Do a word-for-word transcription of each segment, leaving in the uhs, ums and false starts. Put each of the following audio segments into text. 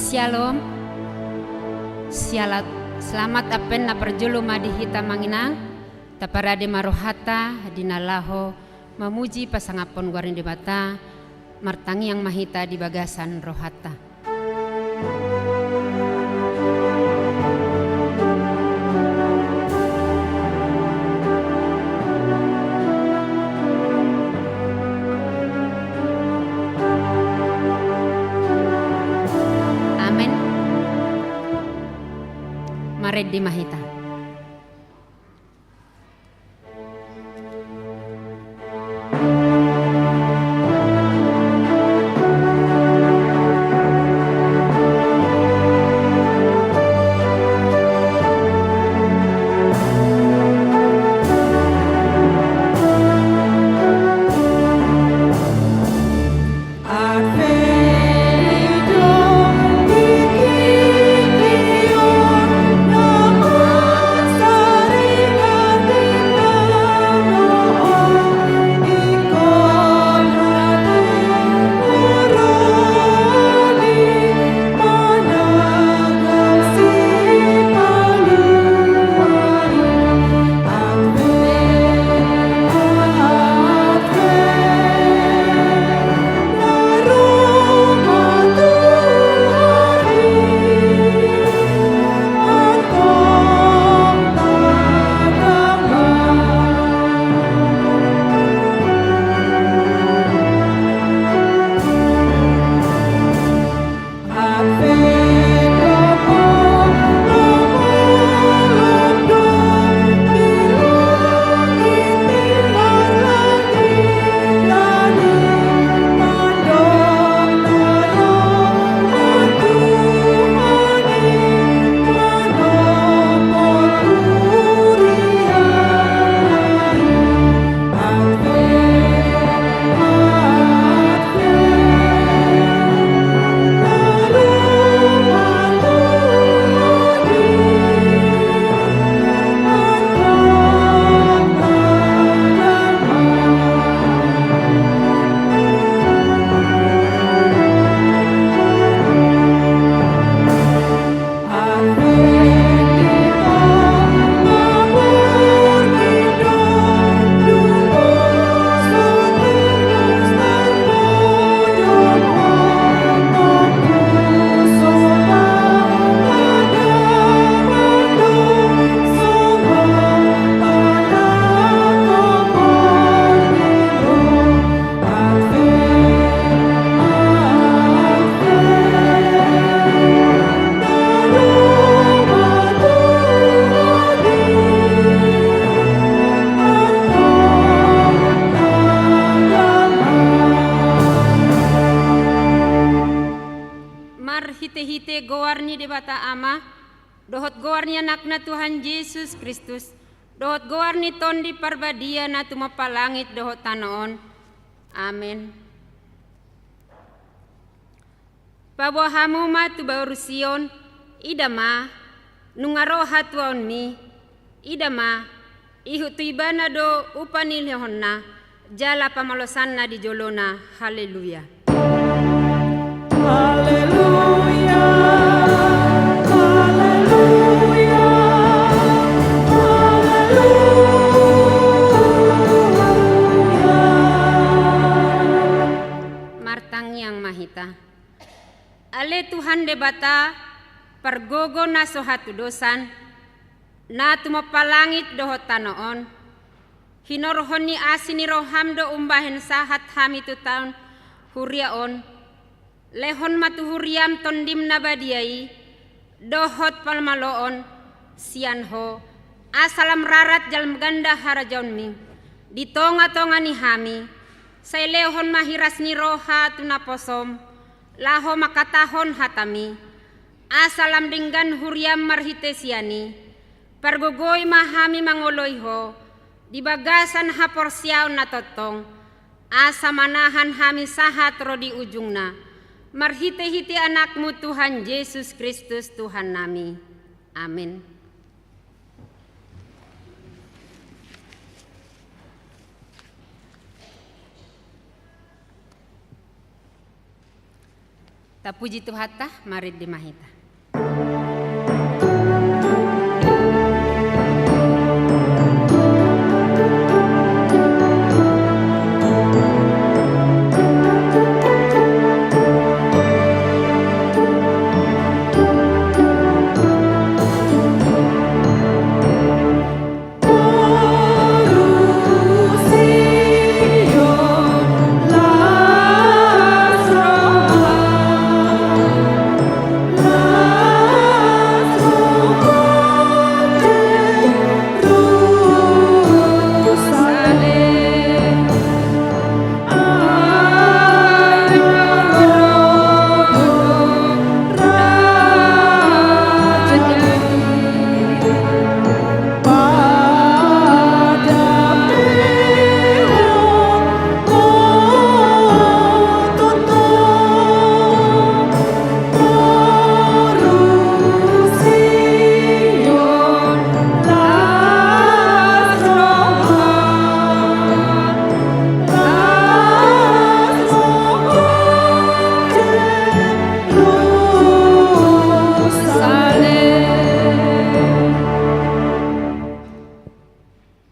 Syalom. Syalat, selamat Advent na parjolo ma di hita amang inang. Taparade ma rohanta di na laho mamuji pasangaphon goar ni Debata. Martangiang ma hita di bagasan rohanta. Amen. Marende ma hita. Marhitehite goar ni Debata Ama, dohot goar ni Anakna Tuhan Jesus Kristus, dohot goar ni Tondi Parbadia na tumompa langit dohot tano on. Amen. Paboa hamu ma tu boru Sion, ida ma, nunga ro hatuaonmi, ida ma, ihut tu ibana do upa ni lehonna, jala pamalosanna di jolona. Haleluya. Haleluya, haleluya, haleluya. Martangiang ma hita. Ale Tuhan Debata, pargogo na so hatudosan, na tumompa langit dohot tano on, hinorhon ni asi ni roham do umbahen sahat hami tu taon huria on. Lehon ma tu huriam Tondim na badia i, dohot pamaloon sian Ho, asa lam rarat jala ganda harajaonmi di tongatonga ni hami. Sai lehon ma hiras ni roha tu naposom, laho mangkatahon hatami, asa lam denggan huriam marhite sian i. Pargogoi ma hami mangoloi Ho di bagasan haporseaon na tongtong, asa manahan hami sahat ro di ujungna, marhitehite Anakmu Tuhan Jesus Kristus Tuhannami. Amen. Puji Tuhanta, marende ma hita.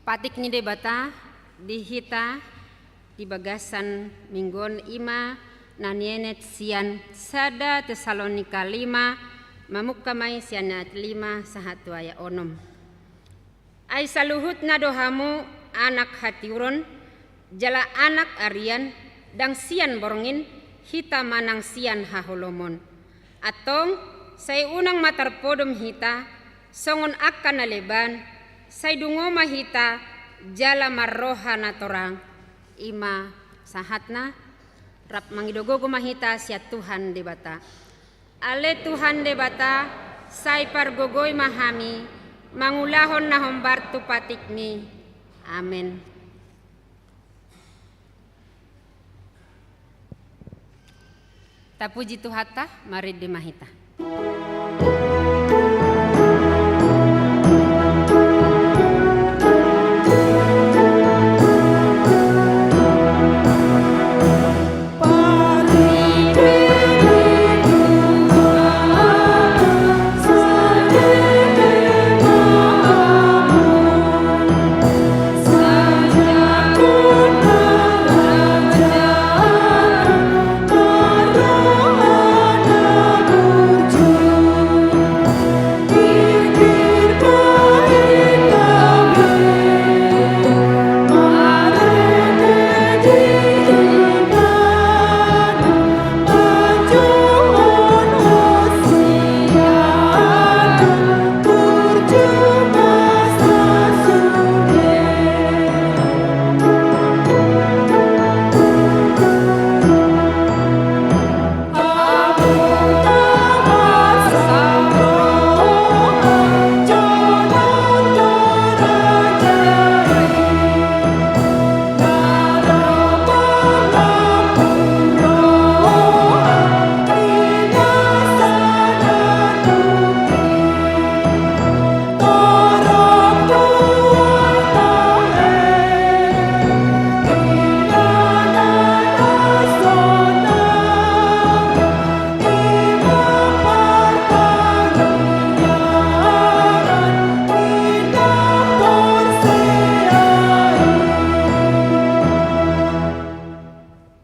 Patik ni Debata di hita di bagasan minggu on i ma na nienet sian sada Tesalonika lima, mamungka ma i sian ayat lima sahat tu ayat onom. Ai saluhutna do hamu anak hatiuron, jala anak arian, ndang sian borngin hita manang sian haholomon. Antong, sai unang ma tarpodom hita songon angka na leban, sai dungo ma hita jala marroha na torang. I ma sahatna, rap mangido gogo ma hita sian Tuhan Debata. Ale Tuhan Debata, sai pargogoi ma hami mangulahon na hombar tu patikmi. Amen. Tapuji Tuhanta, marende ma hita.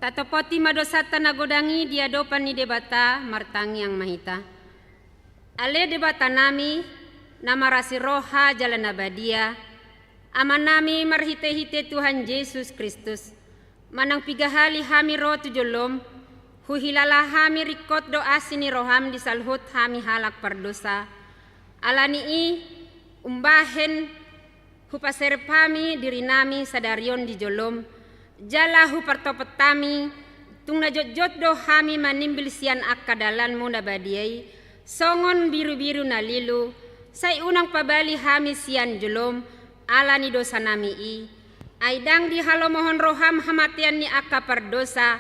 Tatopoti ma dosanta na godang i di adopan ni Debata, martangiang ma hita. Ale Debatanami, na marasi roha jala na badia, Amanami marhitehite Tuhan Jesus Kristus, manang piga hali hami ro tu jolom, huhilala hami ringkot do asi ni roham di saluhut hami halak pardosa. Ala ni i, umbahen hupaserep hami dirinami sadari on di jolom, jala hupartopot hami, tung na jotjot do hami manimbil sian angka dalanmu na badia i, songon birubiru na lilu, sai unang pabali hami sian jolom, ala ni dosanami i. Ai ndang dihalomohon roham hamatean ni angka pardosa,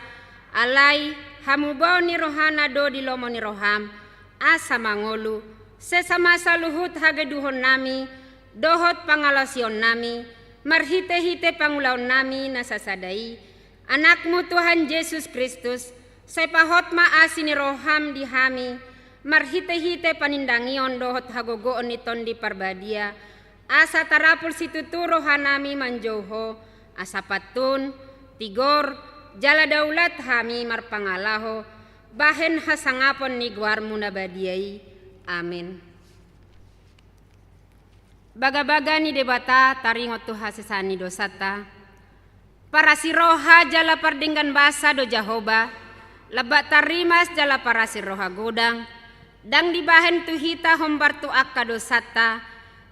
alai hamubaon ni rohana do di lomo ni roham, asa mangolu, sesa ma saluhut hagaduhonnami, dohot pangalaosionnami, marhitehite pangulaonnami na sasada i, Anakmu Tuhan Jesus Kristus, Sai pahot ma asi ni roham di hami, marhitehite panindangion dohot hagogoon ni Tondi Parbadia, asa tarapul situtu rohanami manjou Ho, asa pantun, tigor, jala daulat hami marpangalaho, bahen hasangapon ni goarmu na badia i. Amen. Bagabaga ni Debata taringot tu hasesaan ni dosanta. Parasi roha jala pardenggan basa do Jahowa, lambak tarrimas jala parasi roha godang, ndang dibahen tu hita hombar tu angka dosanta,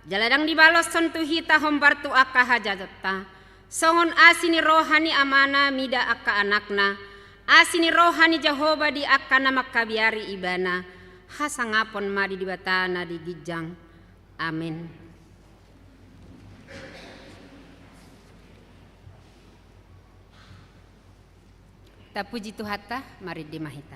jala ndang dibaloshon tu hita hombar tu angka hajajonta. Songon asi ni roha ni amana mida angka anakna, asi ni roha ni Jahowa di angka na mangkabiari ibana, hasangapon ma di Debata na di ginjang. Amen. Tapuji Tuhanta, marende ma hita.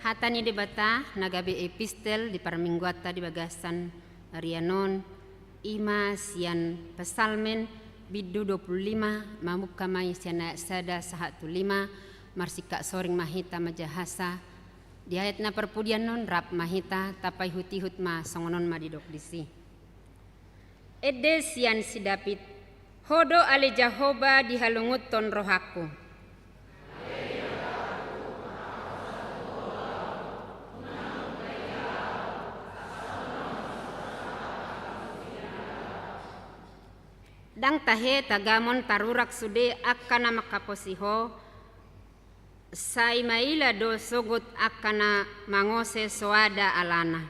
Hata ni Debata na gabe epistel di parmingguanta di bagasan ari on, i ma sian Psalmen bindu dua pulu lima, mamungka ma i sian ayat sada sahat tu lima. Marsingkat soring ma hita manjahasa. Di ayat na parpudian on rap ma hita, tapaihutihut ma, songon on ma didok disi. Ende sian si Daud. Ho do ale Jahowa dihalungunhon rohangku. Ndang tahe tagamon tarurak sude angka na manghaposi Ho, sai maila do sogot angka na mangose soada alana.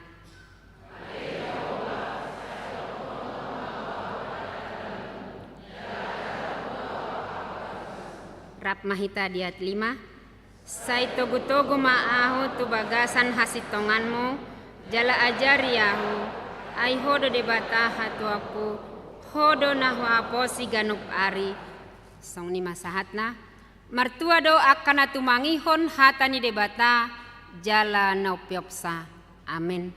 Rap ma hita di ayat lima. Sai togutogu ma ahu tu bagasan hasintonganmu, jala ajari ahu, ai Ho do Debata hatuaonku, Ho do na huhaposi ganup ari. Songon i ma sahatna. Martua do angka na tumangihon hata ni Debata jala na umpeopsa. Amen.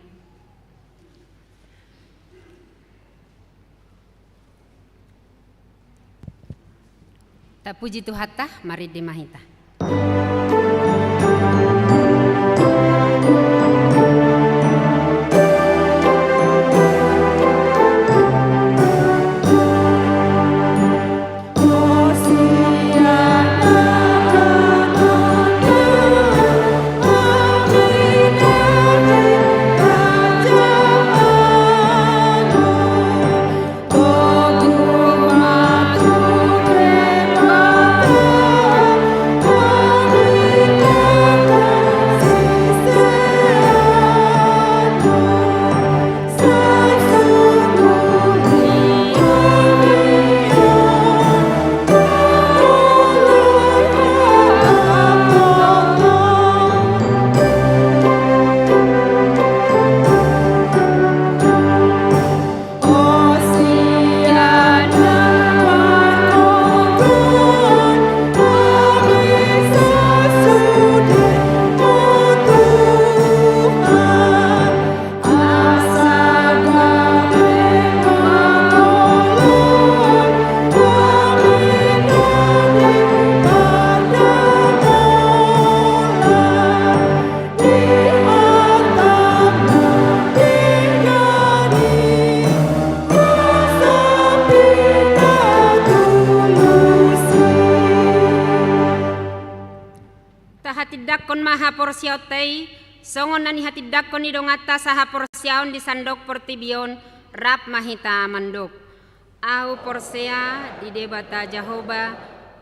Tapuji Tuhanta, marende ma hita. siaonta i, songon na nihatindangkon ni donganta sahaporseaon di sandok portibi on, rap ma hita mandok. Ahu porsea di Debata Jahowa,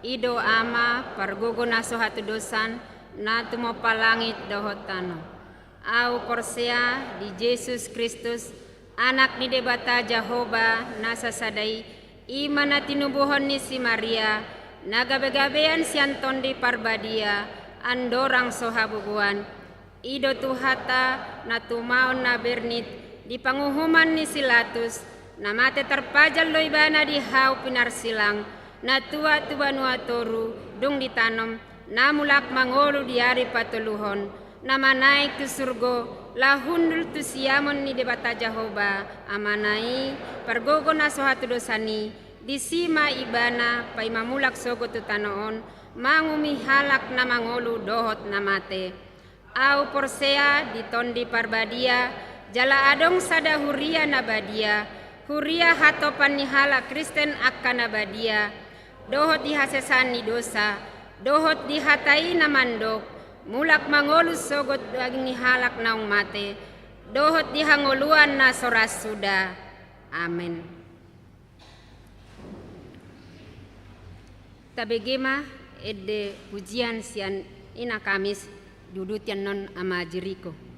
i do Ama pargogo na so hatudosan, na tumompa langit dohot tano. Ahu porsea di Jesus Kristus, Anak ni Debata Jahowa na sasada i, i ma na tinubuhon ni si Maria, na gabegabean sian Tondi Parbadia, andorang so habubuan. I do Tuhanta, na tumaon na bernit di panguhuman ni si Latus, na mate tarpajal do ibana di hau pinarsilang, na tua tu banua toru, dung ditanom, na mulak mangolu di ari patoluhon, na manaek tu surgo, laho hundul tu siamun ni Debata Jahowa, Amana i, pargogo na so hatudosan i, disi ma ibana, paima mulak sogot tu tano on, manguhumi halak na mangolu dohot na mate. Ahu porsea di Tondi Parbadia, jala adong sada huria na badia, huria hatopan ni halak Kristen angka na badia, dohot di hasesaan ni dosa, dohot di hata i na mandok, mulak mangolu sogot daging ni halak naung mate, dohot di hangoluan na so ra suda. Amen. Tabege ma ende pujian sian Ina Kamis di uduti annon Ama Jeriko.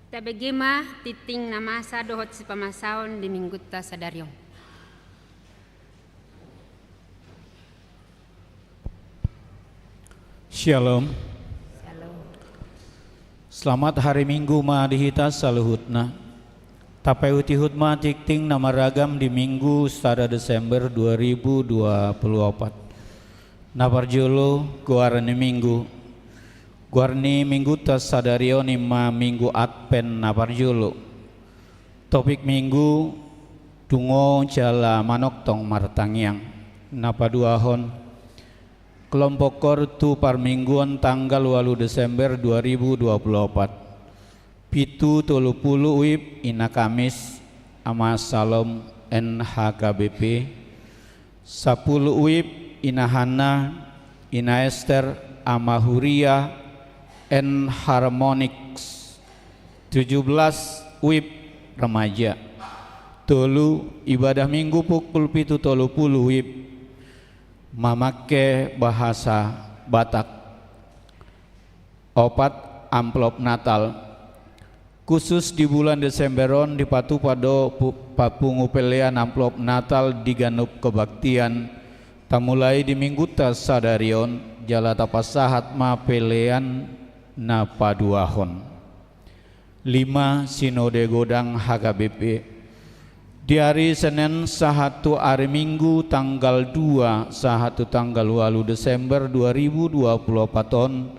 Tabege ma tingting na masa dohot sipamasaon di Minggunta sadari on. Shalom. Shalom. Selamat hari Minggu ma di hita saluhutna. Tapaihut-ihut ma tingting na maragam di Minggu sada Desember dua ribu dua puluh opat. Na parjolo, goar ni Minggu. Goar ni Minggunta sadari on i ma Minggu Advent na parjolo. Topik Minggu: Dungo jala manongtong martangiang. Na paduahon, kelompok koor tu parmingguon tanggal ualu Desember dua ribu dua puluh opat. Pitu tolu pulu WIB, Ina Kamis, Ama Salom, N H K B P. Sampulu WIB, Ina Hanna, Ina Ester, Ama Huria, N Harmonics. Tujuh belas WIB, remaja. Tolu, ibadah Minggu pukul pitu tolu pulu WIB, mamangke bahasa Batak. Opat, amplop Natal. Khusus di bulan Desember on dipatupa do pu-, papungu pelean amplop Natal di ganup kebaktian, tamulai di Minggunta sadari on, jala tapasahat ma pelean na paduahon. Lima, Sinode Godang H K B P. Di ari Senen sahat tu ari Minggu tanggal dua sahat tu tanggal ualu Desember dua ribu dua puluh opat on,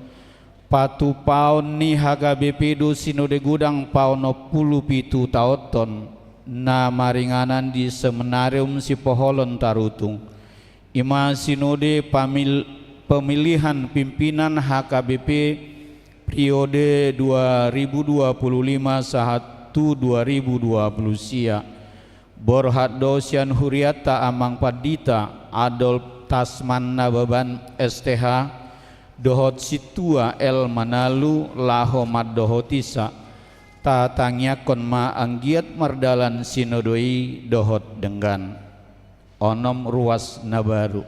patupaon ni H K B P do Sinode Godang paonom pulu pitu taonhon, na maringanan di Seminarium Sipoholon Tarutung. I ma Sinode pamil-, pemilihan pimpinan H K B P periode dua ribu dua puluh lima sahat tu dua ribu dua puluh sia. Borhat do sian hurianta Amang Pandita Adolf Tasman Nababan, S T H, dohot Sintua L Manalu laho mandohotisa. Tatangiangkon ma anggiat mardalan sinodo i dohot denggan. Onom, ruas na baru.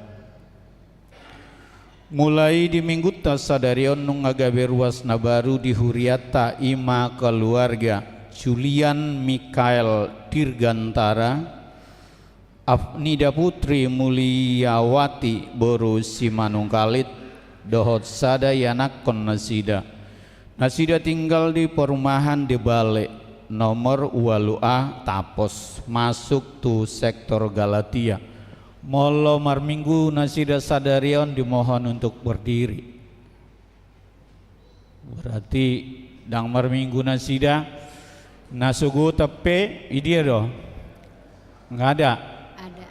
Mulai di Minggunta sadari on nunga gabe ruas na baru di hurianta, i ma keluarga Julian Mikael Dirgantara, Afnida Putri Muliawati boru Simanungkalit, dohot sada ianakhon nasida. Nasida tinggal di perumahan di Bale, nomor ualu A, Tapos, masuk tu sektor Galatia. Molo marminggu nasida sadari on, dimohon untuk berdiri. Berarti ndang marminggu nasida. Na sogot pe, i dia do? Nggak ada. Ada.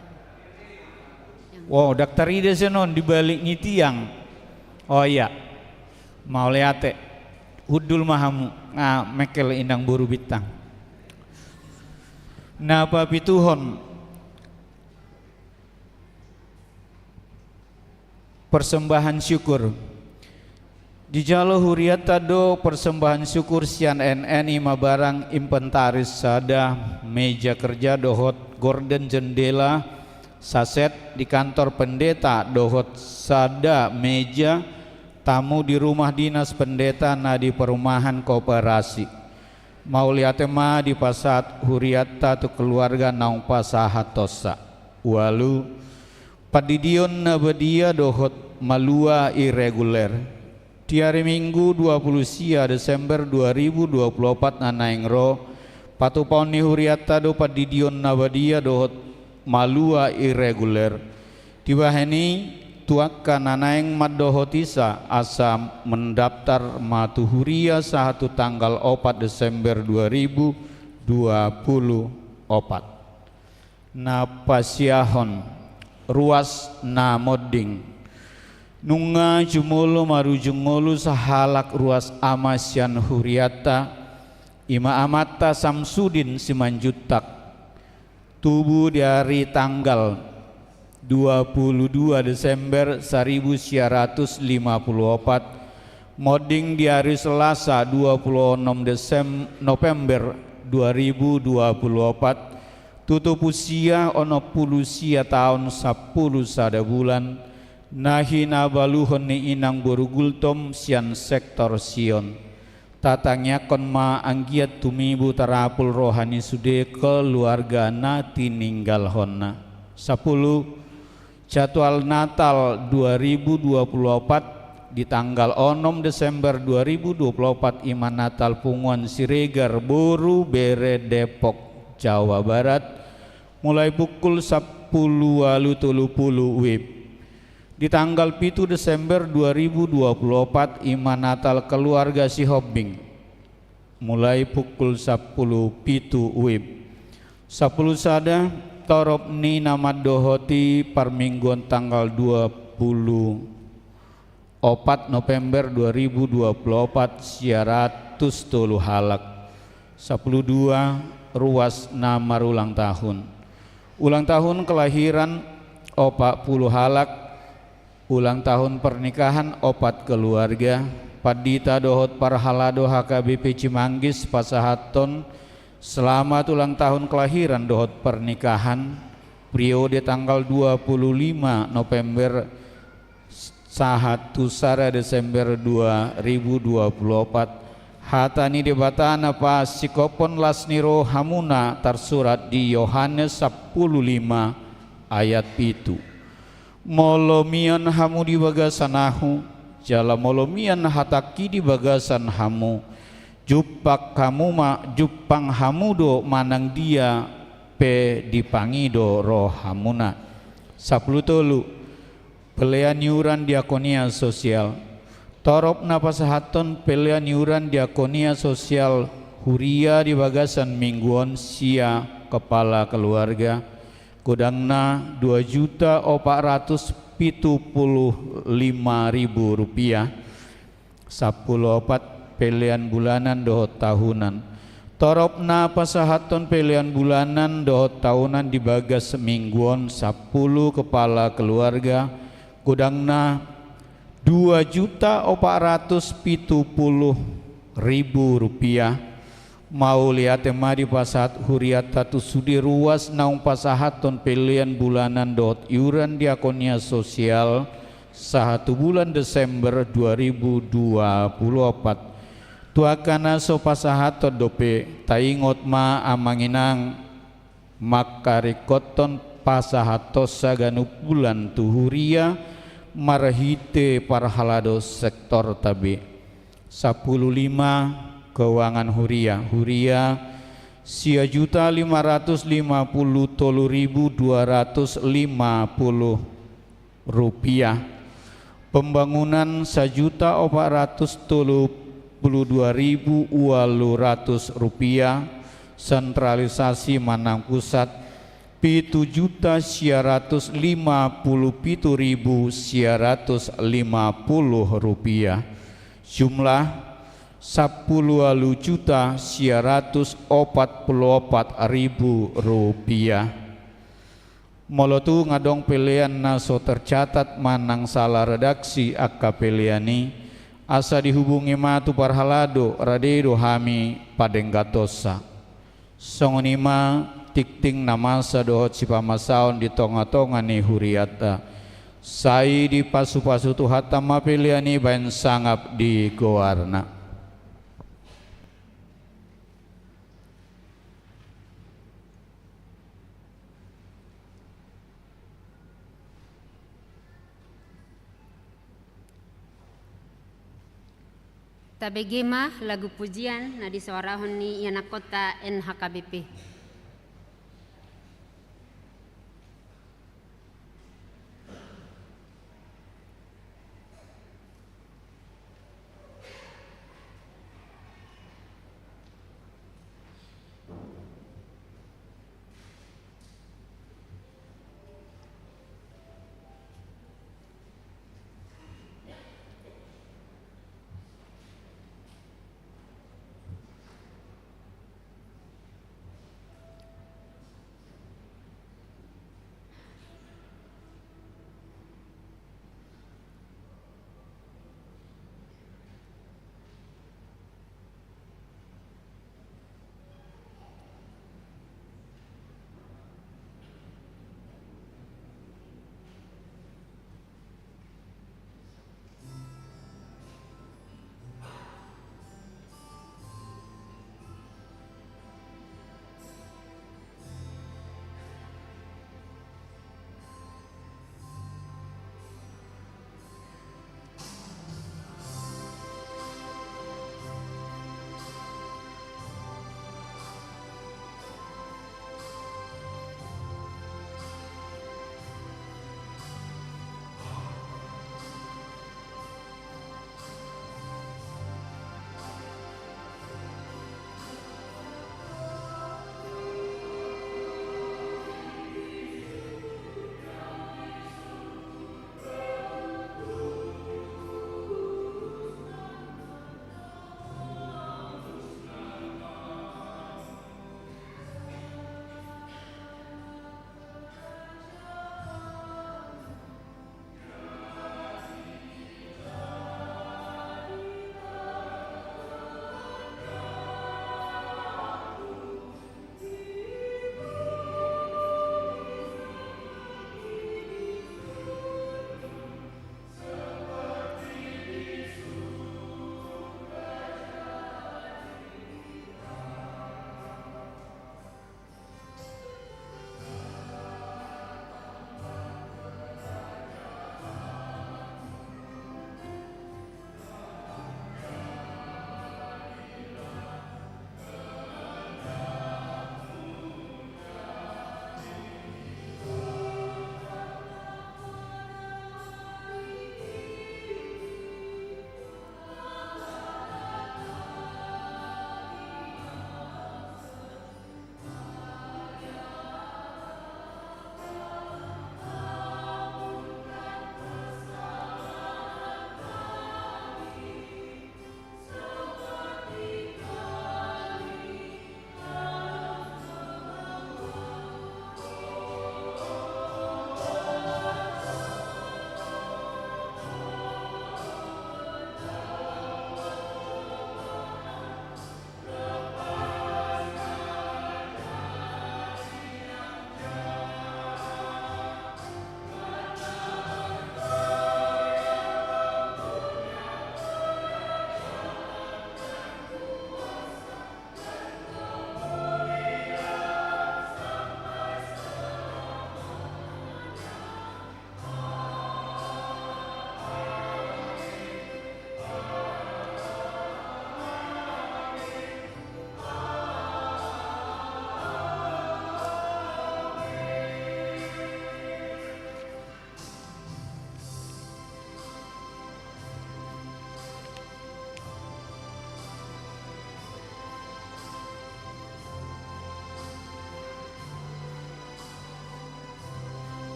Wow, ndang tarida sian on di balik ni tiang. Oh iya. Mauliate. Hundul ma hamu. Ah, Mekel Inang Boru Bintang. Na papituhon, persembahan syukur. Dijalo hurianta do persembahan syukur sian N N, i ma barang inventaris sada, meja kerja dohot gorden jendela, saset di kantor pendeta dohot sada meja tamu di rumah dinas pendeta na di perumahan koperasi. Mauliate ma dipasahat hurianta tu keluarga naung pasahatonsa. Ualu, pandidion na badia dohot malua ireguler. Di ari Minggu dua puluh sia Desember dua ribu dua puluh opat na naeng ro, patupaon ni hurianta do pandidion na badia dohot malua ireguler. Dibahen i, tu angka na naeng mandohotisa asa mendaftar ma tu huria sahat tu tanggal opat Desember dua ribu dua puluh opat. Na pasiahon, ruas na monding. Nunga jumolo marujung ngolu sahalak ruas ama sian hurianta, i ma amanta Samsudin Simanjuntak. Tubu di ari tanggal dua puluh dua Desember saribu sia ratus lima puluh opat, monding di ari Selasa dua puluh onom Desem-, November dua ribu dua puluh opat, tutup usia onom puluh sia taon sampulu sada bulan, na hinabaluhon ni Inang Boru Gultom sian sektor Sion. Tatangiangkon ma anggiat tumibu tarapul roha ni sude keluarga na tininggalhonna. Sapulu, jadwal Natal dua ribu dua puluh opat di tanggal onom Desember dua ribu dua puluh opat, i ma Natal Punguan Siregar, boru, bere, Depok, Jawa Barat, mulai pukul sampulu ualu tolu pulu wib. Di tanggal pitu Desember dua ribu dua puluh opat, i ma Natal keluarga Sihombing, mulai pukul sampulu pitu wib. Sampulu sada, torop ni na mandohoti parmingguon tanggal dua puluh opat November dua ribu dua puluh opat, sia ratus tolu halak. Sampulu dua, ruas na marulang tahun. Ulang tahun kelahiran, opat pulu halak. Ulang tahun pernikahan, opat keluarga. Pandita dohot parhalado H K B P Cimanggis pasahathon selamat ulang tahun kelahiran dohot pernikahan, periode tanggal dua puluh lima November sahat tu sada Desember dua ribu dua puluh opat. Hata ni Debata na pasingkophon las ni rohamuna tarsurat di Yohanes sampulu lima ayat pitu. Molo mian hamu di bagasan ahu, jala molo mian hatangki di bagasan hamu, jumpang hamu ma, jumpang hamu do manang dia pe dipangido rohamuna. Sampulu tolu, pelean iuran diakonia sosial. Torop na pasahathon pelean iuran diakonia sosial huria di bagasan minggu on sia kepala keluarga, godangna dua juta opat ratus pitu pulu lima ribu rupiah. Sampulu opat, pelean bulanan dohot tahunan. Torop na pasahathon pelean bulanan dohot tahunan di bagas minggu on sampulu kepala keluarga, godangna dua juta opat ratus pitu pulu ribu rupiah. Mauliate ma dipasahat hurianta tu sude ruas naung pasahathon pelean bulanan dohot iuran diakonia sosial sahat tu bulan Desember dua ribu dua puluh opat. Tu angka na so pasahathon dope, taingot ma amang inang, mangkaringkothon pasahathonsa ganup bulan tu huria marhite parhalado sektorta be. Sampulu lima, keuangan huria. Huria sia juta lima ratus lima pulu tolu ribu dua ratus lima pulu rupiah. Pembangunan sajuta opat ratus tolu pulu dua ribu ualu ratus rupiah. Sentralisasi manang pusat, pitu juta sia ratus lima pulu pitu ribu sia ratus lima pulu rupiah. Jumlah, sampulu ualu juta sia ratus opat pulu opat ribu rupiah. Molo tung adong pelean na so tercatat manang salah redaksi angka pelean i, asa dihubungi ma tu parhalado, rade do hami padenggathonsa. Songon i ma tingting na masa dohot sipamasaon di tongatonga ni hurianta. Sai dipasupasu Tuhanta ma pelean i bahen sangap di goarna. Tabege ma lagu pujian na disoarahon ni ianakkonta N H K B P.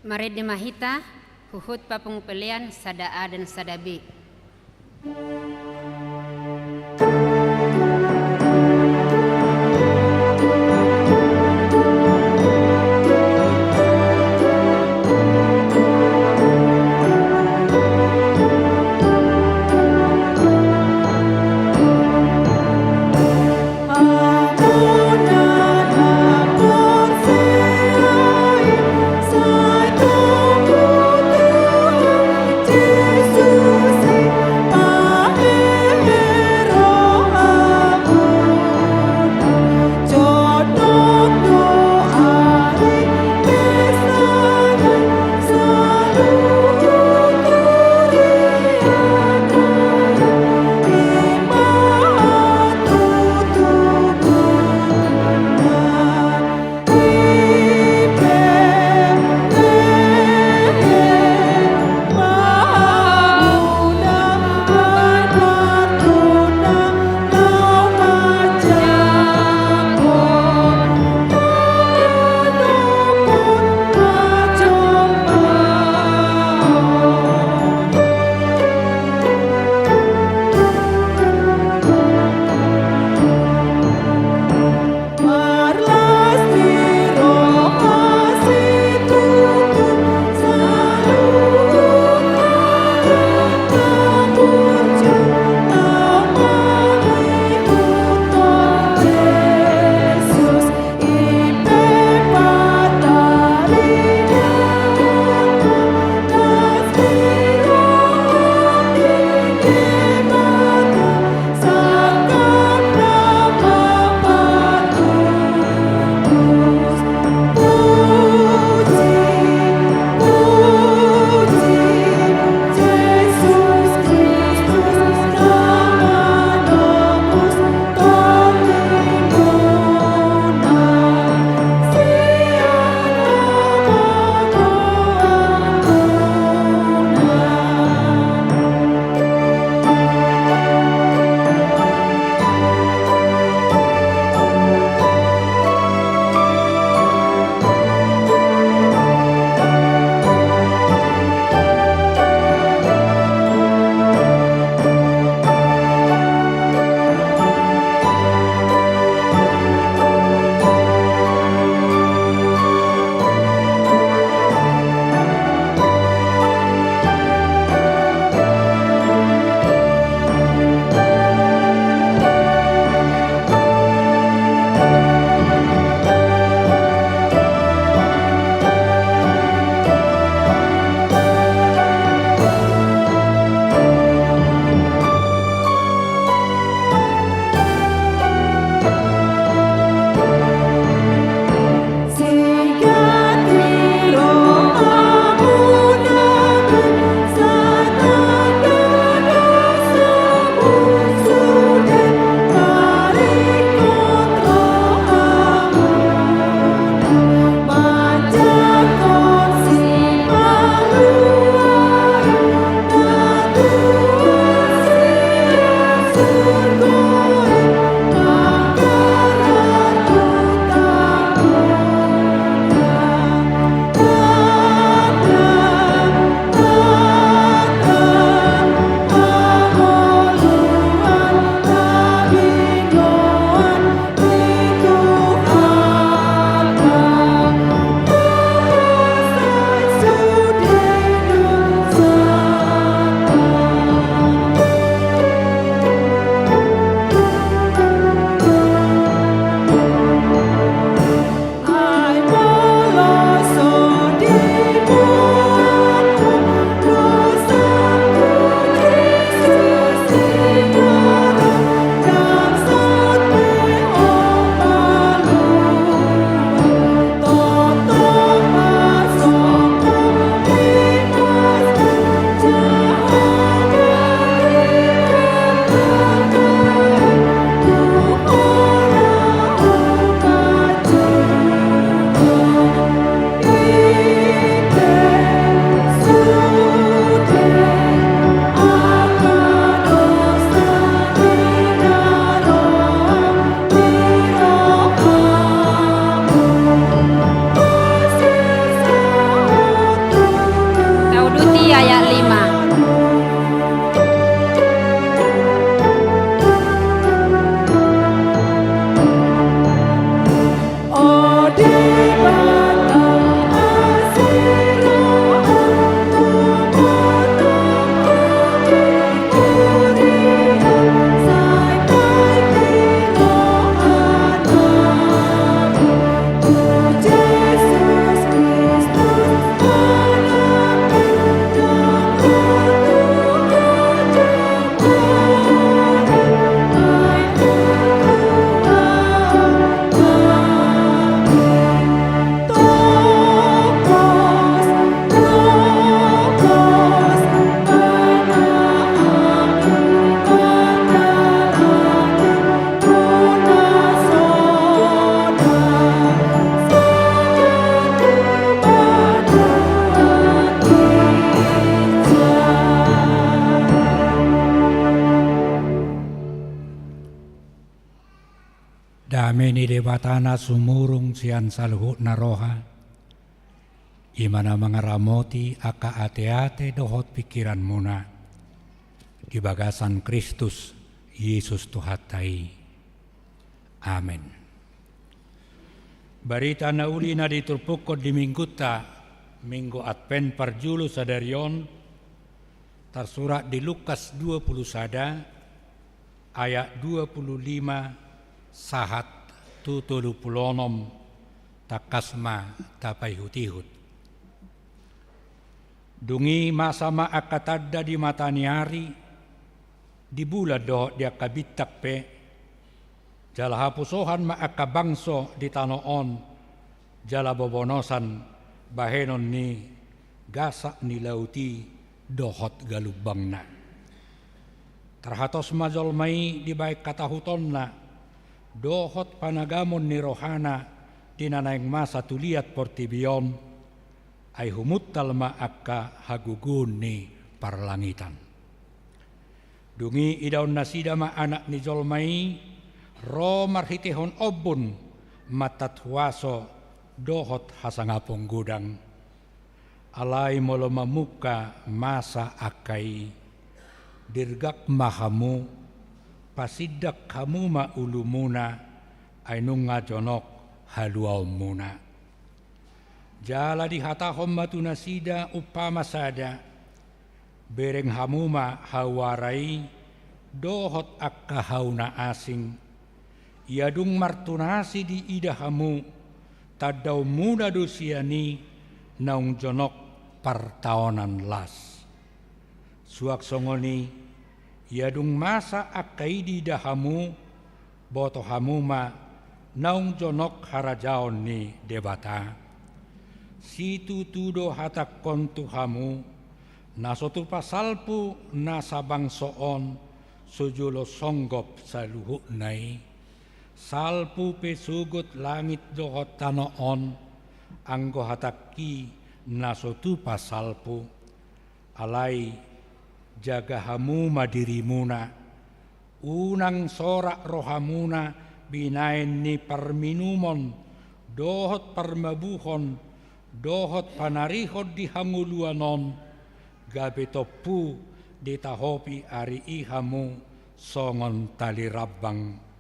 Marende ma hita, huhut papungu pelean sada A dan sada B. Debata na sumurung sian saluhutna roha, i ma na mangaramoti angka ateate dohot pingkiranmuna di bagasan Kristus Jesus Tuhanta i. Amen. Barita na uli na diturpukkon di minggunta, Minggu Advent parjolo sadari on, tarsurat di Lukas dua pulu sada, ayat dua pulu lima sahat tu tolu pulu onom. Tangkas ma tapaihutihut. Dung i masa ma angka tanda di mata ni ari, di bulan dohot di angka bintang pe, jala hapusohan ma angka bangso di tano on, jala bobonosan bahenon ni gasak ni laut i dohot galumbangna. Tarhatos ma jolma i dibahen hatahutonna dohot panagamon ni rohana di na naeng masa tu liat portibi on, ai humuntal ma angka hagogoon ni parlangitan. Dung i idaon nasida ma Anak ni jolma i ro marhitehon ombun, mantat huaso dohot hasangapon godang. Alai molo mamungka masa angka i, dirgak ma hamu, pasindak hamu ma ulumuna, ai nunga jonok haluaonmuna. Jala dihatahon ma tu nasida umpama sada: Bereng hamu ma hauara i dohot angka hau na asing. Ia dung martunasi diida hamu, tandaonmuna do sian i naung jonok partaonan las. Suang songon i, ia dung masa angka i diida hamu, boto hamu ma naung jonok harajaon ni Debata. Situtu do hatangkon tu hamu, na so tupa salpu na sabangso on, so jolo songgop saluhutna i. Salpu pe sogot langit dohot tano on, anggo hatangki na so tupa salpu. Alai jaga hamu ma dirimuna, unang sorak rohamuna binahen ni parminumon dohot parmabuhon dohot panarihon di hangoluan on, gabe tompu ditahopi ari i hamu songon tali rambang.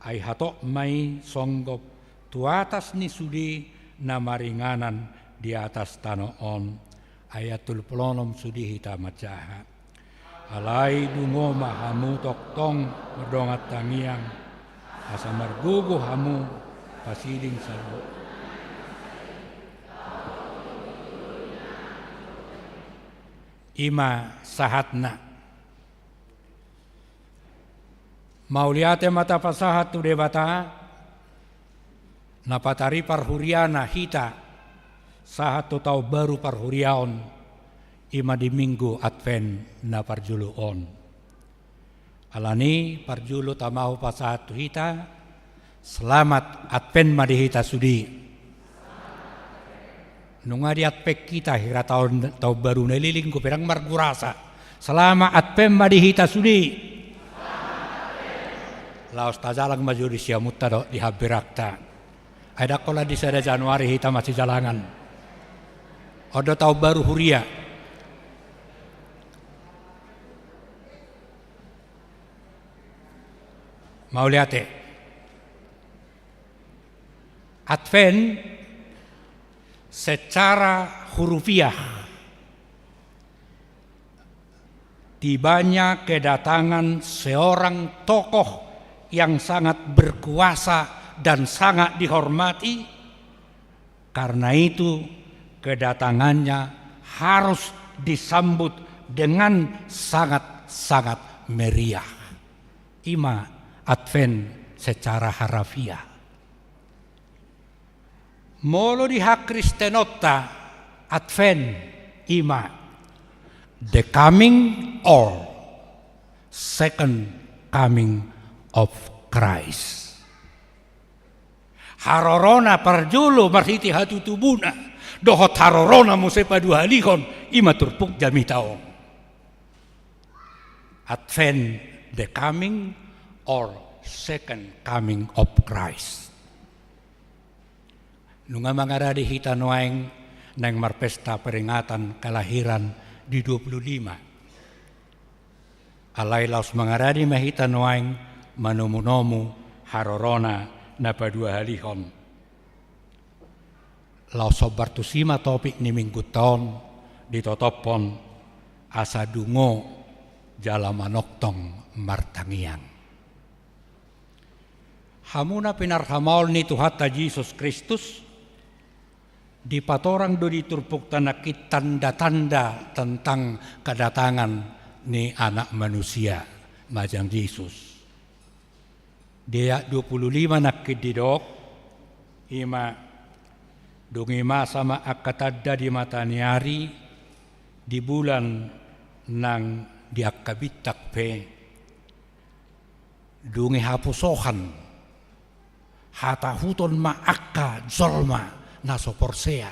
Ai hatop ma i songgop tu atas ni sude na maringanan di atas tano on. Ayat tolu pulu onom, sude hita manjaha. Alai dungo ma hamu tongtong mardongan tangiang, asa margogo hamu pasiding saluhut. I ma sahatna. Mauliate ma tapasahat tu Debata, na patari parhuriana hita sahat tu taon baru parhuriaon, i ma di Minggu Advent na parjolo on. Alani parjolo tama hupasahat tu hita, selamat Advent ma di hita sude. Nunga di Advent hita, hira taon, taon baru na leleng, dope ndang margurasa. Selamat Advent ma di hita sude. Laos tajalang ma jo di siamunta dohot di hamberangta. Ai ndang holan di sada Januari hita masijalangan. On do taon baru huria. Mauliate. Advent secara hurufiah, tibanya kedatangan seorang tokoh yang sangat berkuasa dan sangat dihormati, karena itu kedatangannya harus disambut dengan sangat-sangat meriah. I ma Advent secara harafiah. Molo di hakristenonta, Advent i ma the coming or second coming of Christ. Harorona parjolo marhite hatutubuna, dohot harorona muse paduahalihon, i ma turpuk jamita on. Advent, the coming or second coming of Christ. Nunga mangaradi hita nuaeng naeng marpesta peringatan kelahiran di dua puluh lima. Alai laos mangaradi ma hita nuaeng manomunomu harorona na paduahalihon. Laos hombar tusi ma topik ni minggunta on ditotophon asa dungo jala manongtong martangiang. Hamu na pinarhamaol ni Tuhanta Jesus Kristus, dipatorang do di turpukta nangkin tanda-tanda tentang kedatangan ni Anak Manusia, majang Jesus. Di ayat dua puluh lima nangkin didok, ima, dung i masa ma angka tanda di mata ni ari, di bulan nang di angka bintang pe. Dung i hapusohan, hatahuton ma angka jolma na so porsea.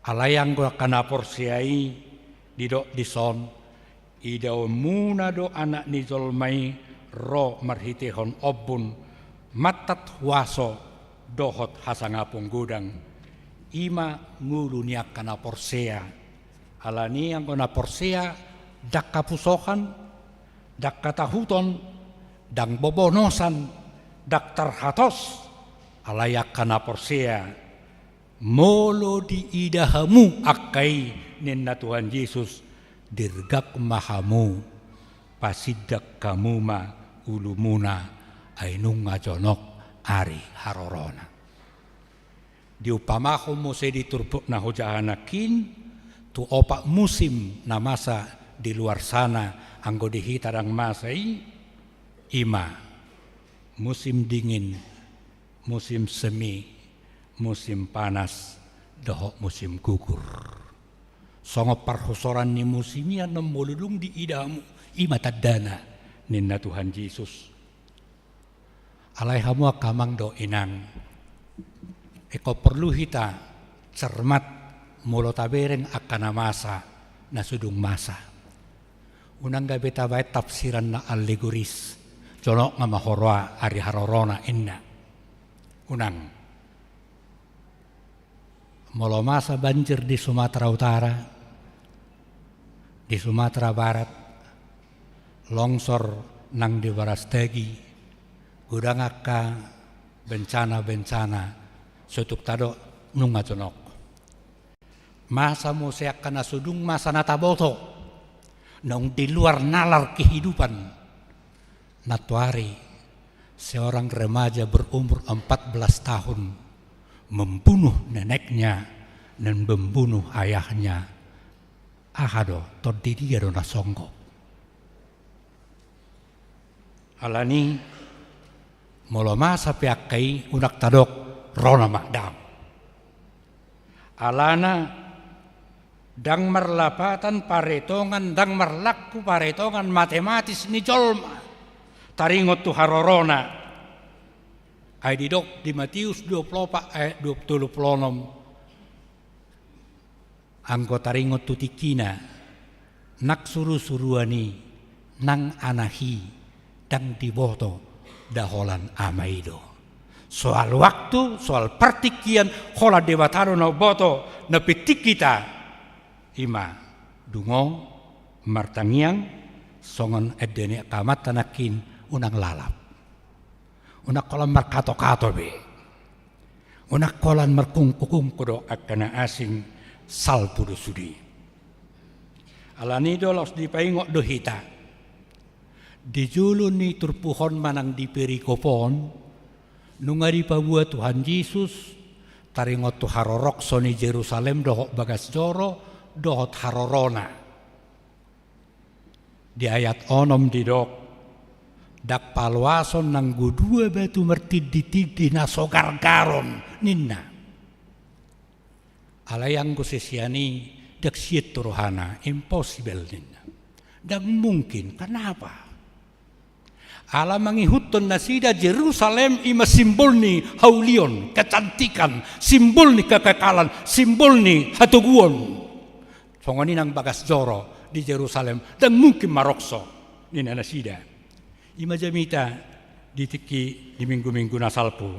Alai anggo angka na porsea i didok dison, idaonmuna do Anak ni Jolma i ro marhitehon ombun, mantat huaso dohot hasangapon godang. Ima ngolu ni angka na porsea. Alani anggo na porsea, ndang hapusohan, ndang hatahuton, ndang bobonosan, ndang tarhatos, alai angka na porsea. Molo diida hamu angka i, ninna Tuhan Jesus, dirgak ma hamu, pasindak hamu ma ulumuna, ai nunga jonok ari harorona. Diumpamahon muse di turpuk na hujaha nangkin tu opat musim na masa di luar sana, anggo di hita ndang masa i, ima, musim dingin, musim semi, musim panas, dohot musim gugur. Songon parhusoran ni musim i annon molo dung diida hamu, ima tandana, ninna Tuhan Jesus. Alai hamu angka amang dohot inang, ingkon porlu hita cermat molo tabereng angka na masa, na so dung masa. Unang gabe tabaen tafsiran na alegoris, jonok nga ma huroa ari harorona, inna. Unang. Molo masa banjir di Sumatera Utara, di Sumatera Barat, longsor nang di Brastagi, godang angka bencana-bencana, so tung tadok nunga jonok. Masa muse angka na so dung masa na taboto, naung di luar nalar kehidupan. Nantoari, seorang remaja berumur empat belas tahun membunuh neneknya dan membunuh ayahnya. Aha do, tondi dia do na songgop? Alani, molo masa pe angka i, unang tadok, ro nama, daong. Alana, ndang marlapatan paretongan, ndang marlangku paretongan matematis ni jolma taringot tu harorona. Ai didok di Matius dua puluh opat ayat dua puluh onom. Anggo taringot tu tingkina, nang surusuruan i, nang anak i, ndang diboto da holan ama i do. Soal waktu, soal partingkian, holan Debata do na umboto, na penting hita, ima, dungo, martangiang, songon ende ni angka amanta nangkin, unang lalap. Unang holan markatokato be. Unang holan markungkukungku do angka na asing, salpu do sude. Alani do laos dipaingot do hita. Di jolo ni turpuk on manang di perikop on, nunga dipaboa Tuhan Jesus taringot tu harorokso ni Jerusalem dohot bagas joro dohot harorona. Di ayat onom didok, ndang paloason nanggo dua batu martinditindi na so gargaron, ninna. Alai anggo sisean i ndang sian tu rohana, impossible ninna. Ndang mungkin, kenapa? Ala mangihuthon nasida Jerusalem ima simbol ni haulion, kecantikan, simbol ni kekekalan, simbol ni hatoguon. Songon i nang bagas joro di Jerusalem, ndang mungkin marokso, ninna nasida. Ima jamita di tingki di minggu-minggu na salpu,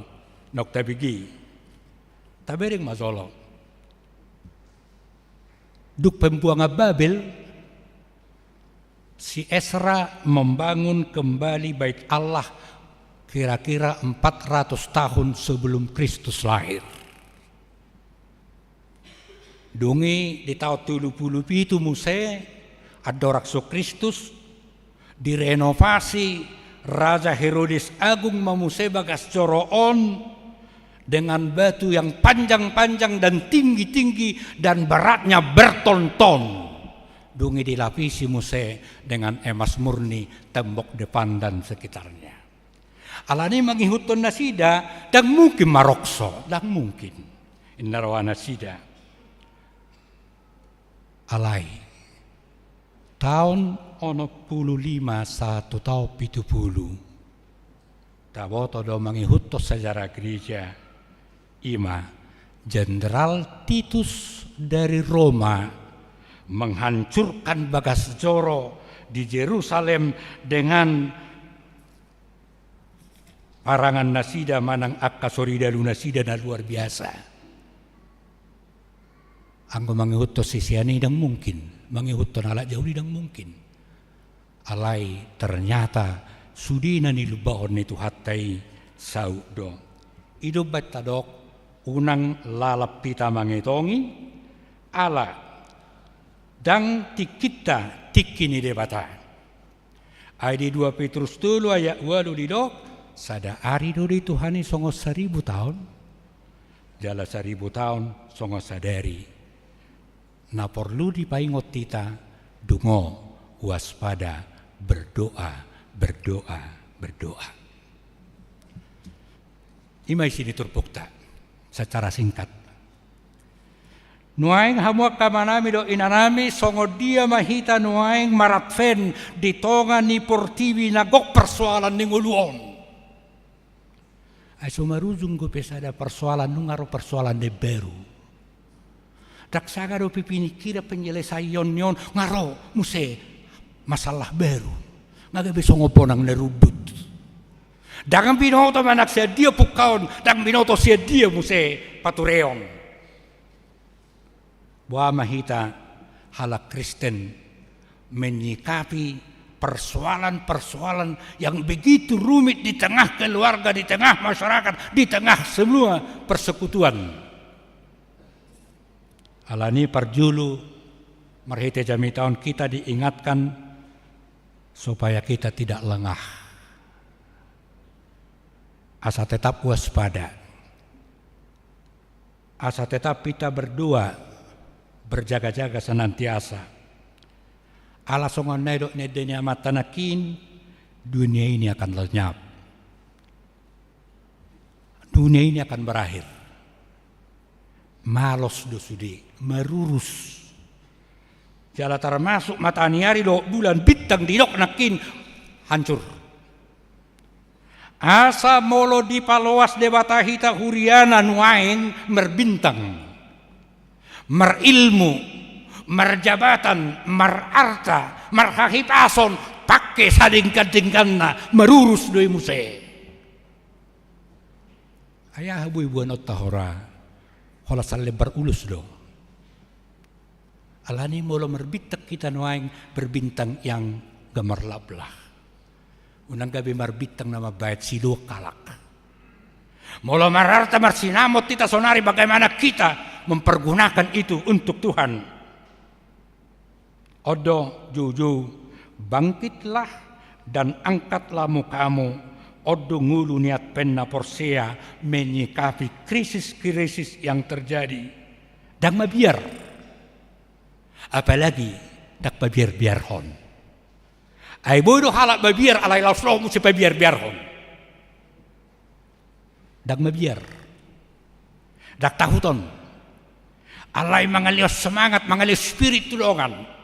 naung tabege. Tabereng ma jolo. Dung pembuangan Babel, si Esra membangun kembali Bait Allah kira-kira empat ratus tahun sebelum Kristus lahir. Dung i di taon tolu pulu pitu muse, andorang so Kristus, direnovasi Raja Herodes Agung ma muse bagas joro on dengan batu yang panjang-panjang dan tinggi-tinggi dan beratnya berton-ton. Dung i dilapisi muse dengan emas murni tembok depan dan sekitarnya. Alani mangihuthon nasida, ndang mungkin marokso, ndang mungkin. Inna roha nasida. Alai, taon onom pulu lima sahat tu taon pitu pulu, taboto do mangihuthon sejarah gereja, i ma Jenderal Titus dari Roma menghancurkan bagas joro di Jerusalem dengan parangan nasida manang angka soridalu nasida na luar biasa. Anggo mangihuthon sisean i ndang mungkin, mangihuthon halak Jahudi ndang mungkin. Alai ternyata sude na nilumbahon ni Tuhanta i saut do. I do umbahen tadok, unang lalap hita mangetongi, ala ndang tingkinta tingki ni Debata. Ai di dua Petrus tolu ayat ualu didok, sada ari do di Tuhan i songon saribu taon, jala saribu taon songon sadari. Na porlu dipaingot hita, dungo, waspada, berdoa, berdoa, berdoa. I ma isi ni turpukta, secara singkat. Nuaeng hamu angka amanami dohot inanami, songon dia ma hita nuaeng maradvent di tonga ni portibi na gok persoalan ni ngolu on. Ai so marujung dope sada persoalan, nunga ro persoalan na baru. Ndang saga dope pinikira penyelesaion ni on, nga ro muse masalah baru. Nga gabe songon bonang na rundut. Ndang binoto manang sian dia pungkaon, ndang binoto sian dia muse patureon. Boha ma hita halak Kristen menyikapi persoalan-persoalan yang begitu rumit di tengah keluarga, di tengah masyarakat, di tengah semua persekutuan. Alani parjolo, marhite jamita on kita diingatkan supaya kita tidak lengah. Asa tetap waspada. Asa tetap hita berdoa, berjaga-jaga senantiasa. Ala songon na nidok ni ende ni amanta nangkin, dunia ini akan lenyap. Dunia ini akan berakhir. Malos do sude, marurus. Jala termasuk mataniari dohot bulan, bintang didok nangkin hancur. Asa molo dipaloas Debata hita huriana nuaeng marbintang, marilmu, marjabatan, mararta, marhahipason, pangke sadenggan-dengganna, marurus do i muse. Ai aha boi boanonta hora, holan sallembar ulos do. Alani molo marbintang hita nuaeng, berbintang yang gemerlaplah. Unang gabe marbintang na mambahen siluhon halak. Molo mararta marsinamot hita sonari, bagaimana kita mempergunakan itu untuk Tuhan? On do, joujou, bangkitlah dan angkatlah mukamu, on do ngolu ni Advent na porsea menyikapi krisis-krisis yang terjadi. Ndang mabiar. Apalagi ndang pabiar-biarhon. Ai boi do halak mabiar, alai laos ro muse pabiar-biarhon. Ndang mabiar. Ndang tahuton. Alai mangalehon semangat, mangalehon spirit tu dongan.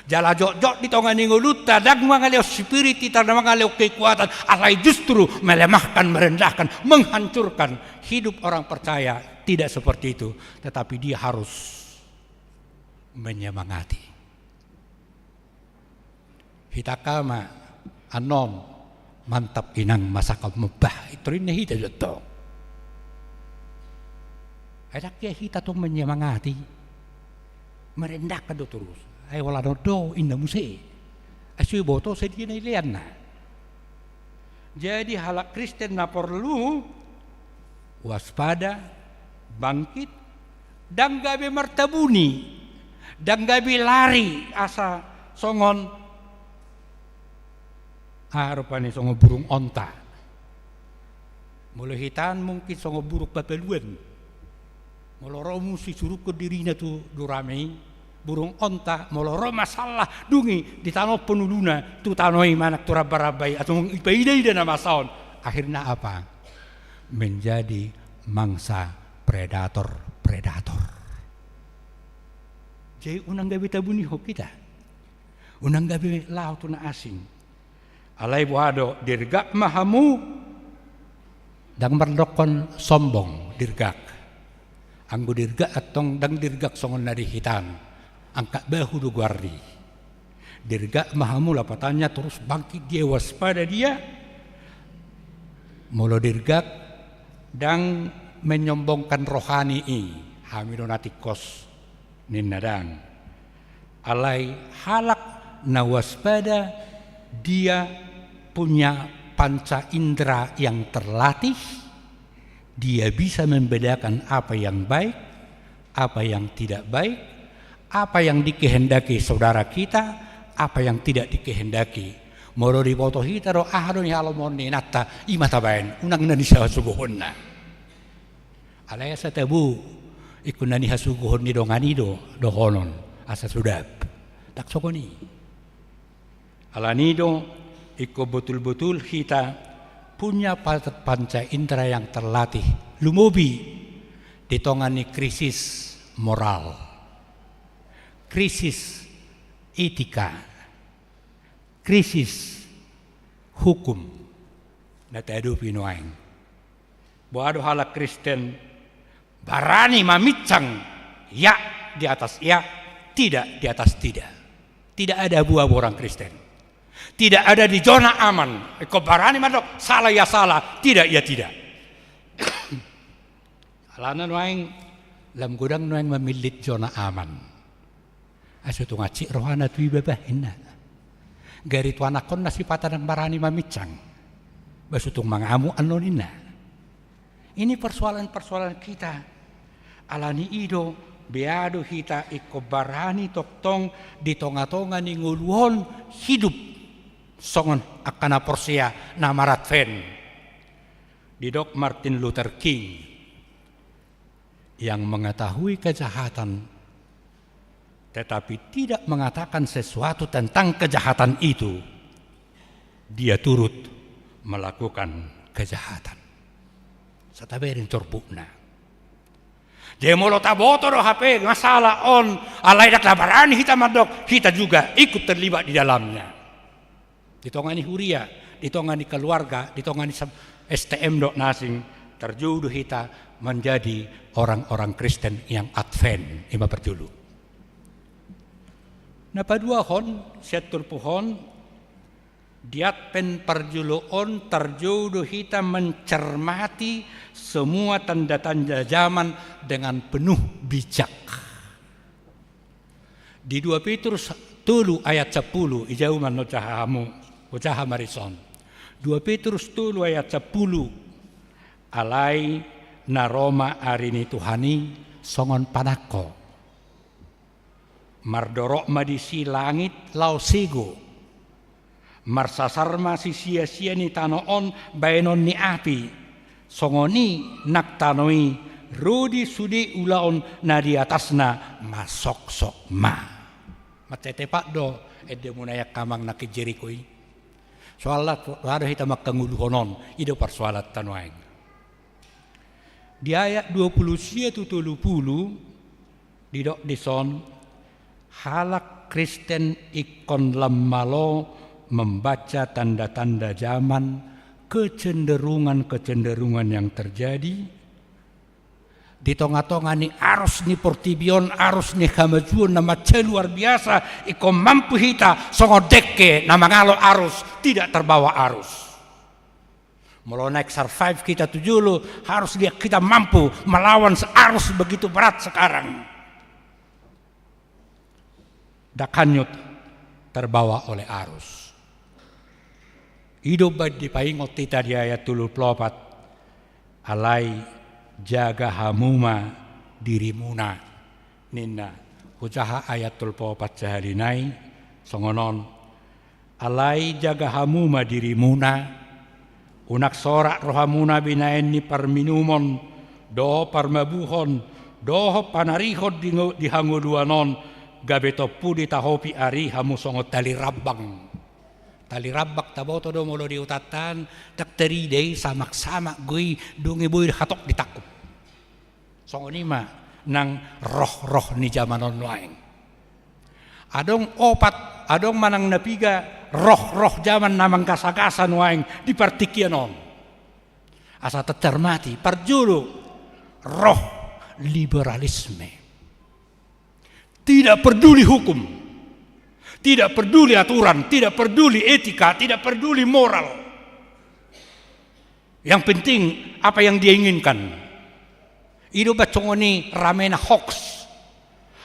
Jala jotjot di tonga ni ngolunta, ndang mangalehon spirit hita, ndang mangalehon kekuatan, alai justru melemahkan, merendahkan, menghancurkan. Hidup orang percaya tidak seperti itu, tetapi dia harus menyemangati. Hita angka ama, annon, mantap inang, masak on ma bah, i torinna hita jo tong. Ai ndang hea hita tong menyemangati. Merendahkan do torus. Ai holan on do inna muse. Ai so diboto sadia na dileanna. Jadi halak Kristen na porlu waspada, bangkit, ndang gabe martabuni, ndang gabe lari asa songon, aha rupani, songon burung onta. Molo hita an mungkin songon burung papaluan. Molo ro musu isurungkon dirina tu durame i, burung onta molo ro masalah dung i ditanophon uluna tu tano i manang tu ramba-ramba i, asa ipaida-ida na masa on. Akhirna apa? Menjadi mangsa predator-predator. Jadi unang gabe tabunihon hita. Unang gabe laho tu na asing. Alai boha do, dirgak ma hamu. Ndang mardokkon sombong dirgak. Anggo dirgak antong ndang dirgak songon na di hita an. Angkat bahu do goarni. Dirgak ma hamu, lapatannya, torus bangkit dia, waspada dia. Molo dirgak, ndang menyombongkan rohani i, hami do na tingkos, ninna, ndang. Alai halak na waspada, dia punya panca indera yang terlatih, dia bisa membedakan apa yang baik, apa yang tidak baik, apa yang dikehendaki saudara kita, apa yang tidak dikehendaki. Molo diboto hita do aha do nihalomohon ni inanta, i ma tabaen, unang na nihasuguhonna. Alai asa tabo, ingkon na nihasuguhon ni dongan i do dohonon, asa sudap. Ndang songon i. Alani do, ingkon botul-botul hita punya pa-, panca indera yang terlatih, lumobi di tonga ni krisis moral, krisis etika, krisis hukum na tahadopi nuaeng. Boha do halak Kristen? Barani mamincang ya di atas ya, tidak di atas tidak. Tidak ada abu-abu orang Kristen. Tidak ada di zona aman. Ingkon barani mandok, salah ya salah, tidak ya tidak. Alana nuaeng, lam godang nuaeng mamillit zona aman. Ai so tung hansit rohana tu iba bah, inna. Gari tu anakkonna sipata ndang barani mamincang. Bah so tung mangamuk annon, inna. Ini persoalan-persoalan kita. Alani i do, bea do hita ingkon barani tongtong di tonga-tonga ni ngolu on hidup songon angka na porsea na mar-Advent. Didok Martin Luther King, yang mengetahui kejahatan tetapi tidak mengatakan sesuatu tentang kejahatan itu, dia turut melakukan kejahatan. Sataberin torbukna. Jadi molo taboto do hape masalah on, alai ndang tabarani hita mandok, hita juga ikut terlibat di dalamnya. Di tonga ni huria, di tonga ni keluarga, di tonga ni sab-, S T M dohot na asing, tarjou do hita menjadi orang-orang Kristen yang Advent, i ma parjolo. Na paduahon, sian turpuk on, di Advent parjolo on tarjou do hita mencermati semua tanda-tanda zaman dengan penuh bijak. Di dua Petrus tolu ayat sampulu, ijau ma na hujaha hamu, hujaha ma dison. Dua Petrus tolu ayat sampulu, alai na ro ma ari ni Tuhan i songon panangko. Mardorop ma disi langit laho sego. Marsasar ma sisia-sia ni tano on baenon ni api, songon i nang tano i, ro di sude ulaon na di atasna, masoksok ma. Mansai tepat do endemuna i angka amang nangkin Jeriko i. Soalna, boha do hita mangkangoluhon on, i do parsoalanta nuaeng. Di ayat dua pulu sia tu tolu pulu, didok dison, halak Kristen ingkon lam malo membaca tanda-tanda zaman, kecenderungan-kecenderungan yang terjadi di tonga-tonga ni arus ni portibi on, arus ni hamajuon na mansai luar biasa, ingkon mampu hita songon dengke na mangalo arus, tidak terbawa arus. Molo naeng survive hita tu jolo, harus dia kita mampu melawan arus begitu berat sekarang. Ndang hanyut terbawa oleh arus. I do umbaen dipaingot hita di ayat tolu pulu opat, alai jaga hamu ma dirimuna, ninna. Hujaha ayat tolu pulu opat sahali nai, songon on. Alai jaga hamu ma dirimuna, unang sorak rohamuna binaen ni parminumon, dohot parmabuhon, dohot panarihon di ngo-, di hangoluan on, gabe tompu ditahopi ari hamu songon tali rambang. Tali rambang taboto do molo di hutanta an, ndang tarida i, samak-samak do i, dung i boi hatop ditangkup. Songon i ma nang roh-roh ni jaman on nuaeng. Adong opat, adong manang na piga roh-roh jaman na manggasa-gasa nuaeng di partingkian on. Asa tacermati, parjolo, roh liberalisme. Tidak peduli hukum, tidak peduli aturan, tidak peduli etika, tidak peduli moral. Yang penting apa yang dia inginkan. I do umbaen songon i ramena hoax.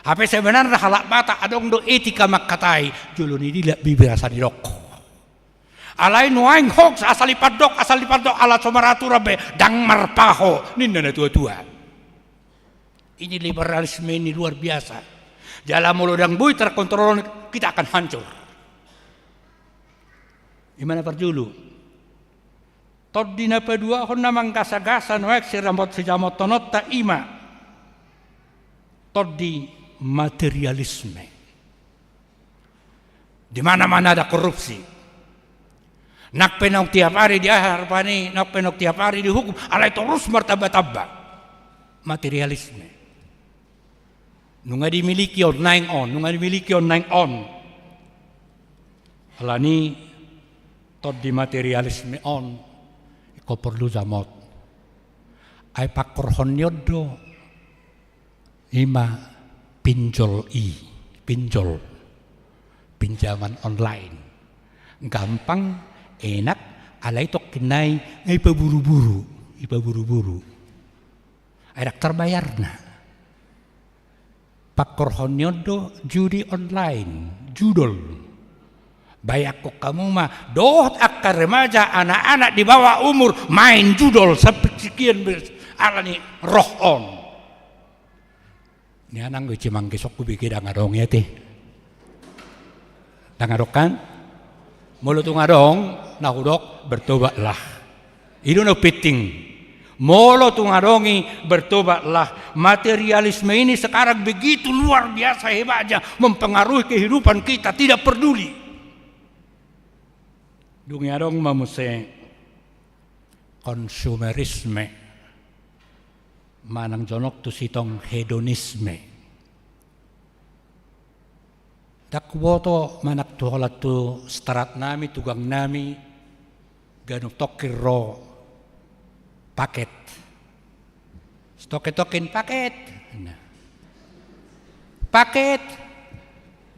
Hape sebenarna halak Batak adong do etika mangkatai, jolo ni dilan bibir asa didok. Alai nuaeng hoax, asal dipandok, asal dipandok, ala so maraturan be, ndang marpaho, ninna natua-tua. Ini liberalisme ini luar biasa. Jala molo ndang boi terkontrol, kita akan hancur. I ma na parjolo. Tondi na paduahon na manggasa-gasa nuaeng siramot sijamothononta i ma tondi materialisme. Di mana-mana ada korupsi. Nang pe naung tiap hari di aha rupani, nang pe naung tiap hari dihukum, alai torus martamba-tamba. Materialisme. Nunga dimiliki on, naeng on, nunga dimiliki on, naeng on. Alani tondi materialisme on, ingkon porlu jamot. Ai pangkorhon ni on do, i ma pinjol i, pinjol. Pinjaman online. Gampang, enak, alai tongkin nai, ai paburu-buru, i paburu-buru. Ai ndang tarbayarna. Pangkorhon ni on do judi online, judol. Bayangkon hamu ma, dohot angka remaja, anak-anak di bawah umur main judol sampe sikian be, alani roh on. Nian anggo i cimanggesonku bege ndang adong i ate. Ndang adong kan? Molo tung adong, na hudok bertobatlah. I do na penting. Molo tung adong i, bertobatlah. Materialisme ini sekarang begitu luar biasa hebatnya mempengaruhi kehidupan kita, tidak peduli. Dung i adong ma muse konsumerisme, manang jonok tu sitong hedonisme. Ndang huboto manang tu holan tu stratnami, tugangnami, ganup tongkin ro paket. Sitongkin-tongkin paket. Nah. Paket.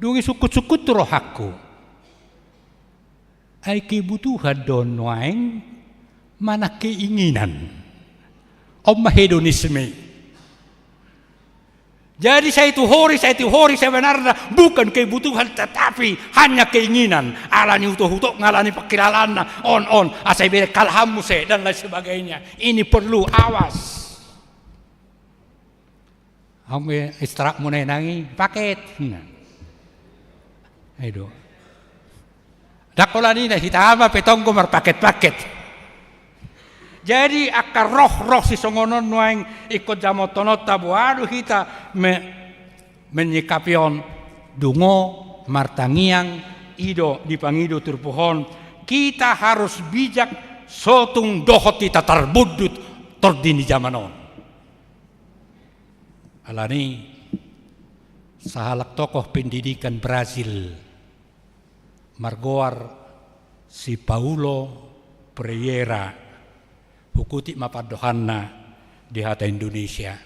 Dung i sungkun-sungkun tu rohangku. Ai kebutuhan do on nuaeng, manang keinginan. On ma hedonisme. Jadi sai tu hori, sai tu hori sebenarna bukan kebutuhan tetapi hanya keinginan. Alani huto-huto ngalani pangkilalaanna on, on, asa ibereng kalham muse dan lain sebagainya. Ini perlu awas. Anggo istirahatmuna i nang i paket. Nah. Ai do. Ndang holan i na hita ma pe tonggo marpaket-paket. Jadi angka roh-roh sisongon on nuaeng ingkon jamothononta boha do hita me-, menyikapi on. Dungo martangiang, i do dipangido turpuk on, kita harus bijak so tung dohot hita tarbundut tondi ni jaman on. Alani sahalak tokoh pendidikan Brazil margoar si Paulo Freire, hukutip ma pandohanna di hata Indonesia.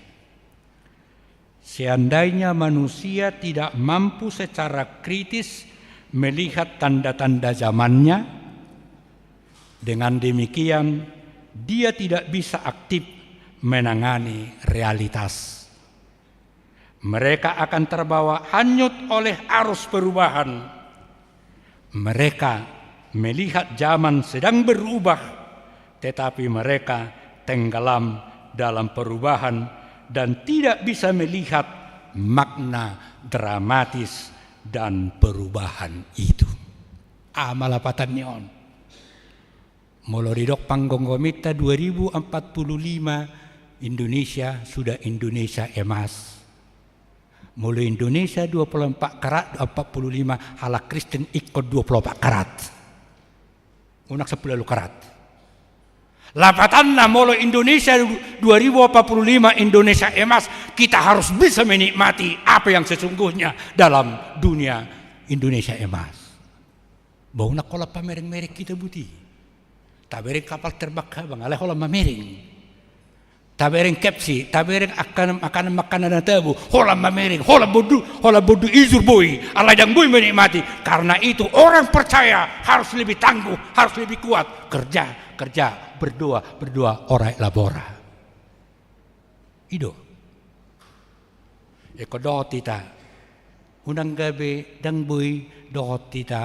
Seandainya manusia tidak mampu secara kritis melihat tanda-tanda zamannya, dengan demikian, Dia tidak bisa aktif menangani realitas. Mereka akan terbawa hanyut oleh arus perubahan. Mereka melihat zaman sedang berubah, tetapi mereka tenggelam dalam perubahan dan tidak bisa melihat makna dramatis dan perubahan itu. Aha ma lapatan ni on? Molo didok panggomgominta dua ribu empat puluh lima Indonesia sudah Indonesia emas. Molo Indonesia dua puluh empat karat, empat puluh lima halak Kristen ingkon dua puluh empat karat. Unang sampulu ualu karat. Lapatanna molo Indonesia dua ribu empat puluh lima Indonesia emas, kita harus bisa menikmati apa yang sesungguhnya dalam dunia Indonesia emas. Ba unang holan pamereng-mereng hita buti. Tabereng kapal terbang habang, alai holan mamereng. Tabereng kepsi, tabereng angka makanan-makanan na tabo, holan mamereng, holan bondu, holan bondu ijur boi, alai ndang boi menikmati. Karena itu orang percaya harus lebih tangguh, harus lebih kuat. Kerja, kerja, berdoa, berdoa, ora et labora. I do. Ingkon dohot hita, unang gabe ndang boi dohot hita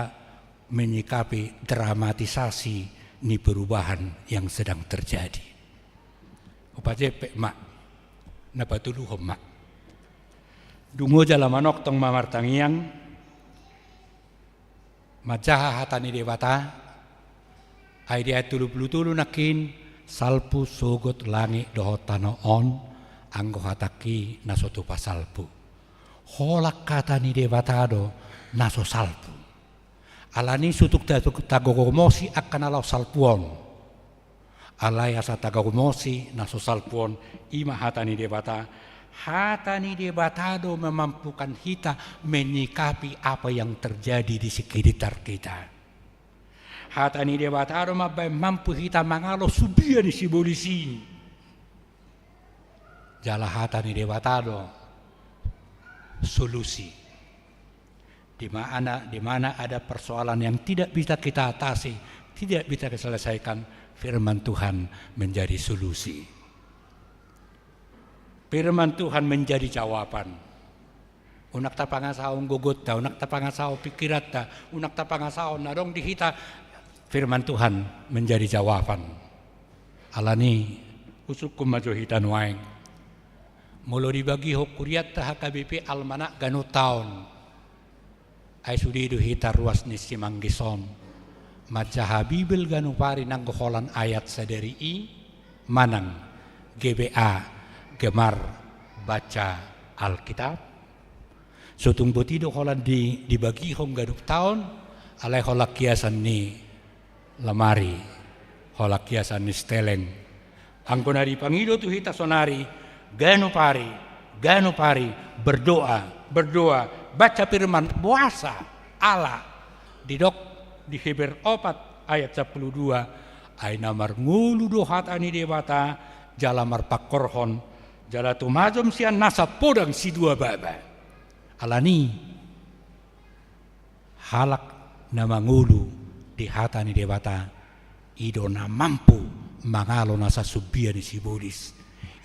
menyikapi dramatisasi ni perubahan yang sedang terjadi. Hupajempek ma, na patoluhon ma. Dungo jala manongtong ma martangiang, manjaha hata ni Debata, ai di ayat tolu pulu tolu nangkin, salpu sogot langit dohot tano on, anggo hatangki na so tupa salpu. Holan hata ni Debata do na so salpu. Alani so tung ta-, tagogomosi angka na laho salpu on. Alai asa tagogomosi na so salpu on, i ma hata ni Debata. Hata ni Debata do memampukan hita menyikapi apa yang terjadi di sekitar kita. Hata ni Debata do mambaen mampu hita mangalo sumbia ni sibolis i. Jala hata ni Debata do solusi. Di mana, di mana ada persoalan yang tidak bisa kita atasi, tidak bisa kita selesaikan, firman Tuhan menjadi solusi. Firman Tuhan menjadi jawaban. Unang tapangasahon gogonta, unang tapangasahon pikiranta, unang tapangasahon na adong di hita, firman Tuhan menjadi jawaban. Alani, husungkun ma jo hita nuaeng. Molo dibagihon hurianta H K B P Almanak ganup taon, ai sude do hita ruas ni Simanggis on manjaha Bibel ganup ari nanggo holan ayat sadari i, manang G B A, gemar baca Alkitab. So tung boti do holan di, dibagihon ganup taon, alai holan hiasan ni lemari, holan hiasan ni seteleng. Anggo na dipangido tu hita sonari, ganup ari, ganup ari, berdoa, berdoa, baca firman, boasa, ala, didok di Heber opat ayat sampulu dua, ai na marngolu do hata ni Debata, jala marpangkorhon, jala tumajom sian nasa podang sidua baba. Alani, halak na mangolu di hata ni Debata, i do na mampu mangalo nasa sumbia ni sibolis.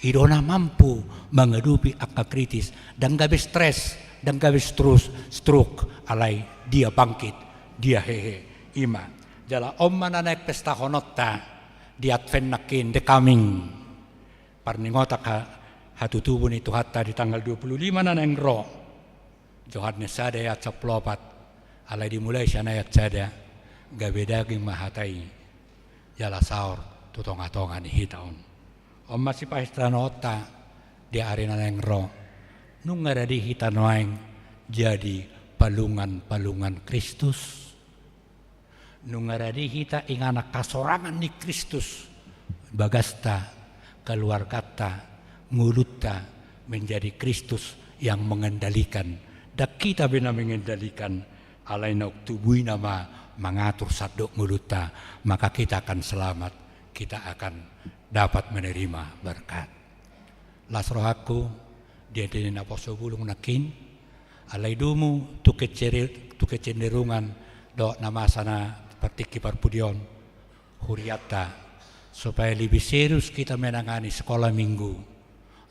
I do na mampu mangadopi angka kritis, ndang gabe stres, ndang gabe strus, stroke, alai dia bangkit, dia hehe, i ma. Jala on ma na naeng pestahononta di Advent nangkin, the coming. Parningotan ha-, hatutubu ni Tuhanta di tanggal dua pulu lima na naeng ro. Johannes sada ayat sampulu opat, alai dimulai sian ayat sada, gabe daging ma hata i, jala saor tu tongatonga ni hita on. On ma sipestahononta di ari na naeng ro, nunga radi hita nuaeng jadi palungan-palungan Kristus. Nunga radi hita inganan hasorangan ni Kristus, bagasta, keluarganta, ngolunta menjadi Kristus yang mengendalikan. Ndang hita be na mengendalikan, alai naung tubu i nama mangatur sandok ngolunta, maka kita akan selamat, kita akan dapat menerima berkat. Las rohangku, di ende ni naposobulung nangkin, alai domu tu keceri-, tu kecenderungan dohot na masa na partingki parpudi on, hurianta, Supaya lebih serius kita menangani sekolah minggu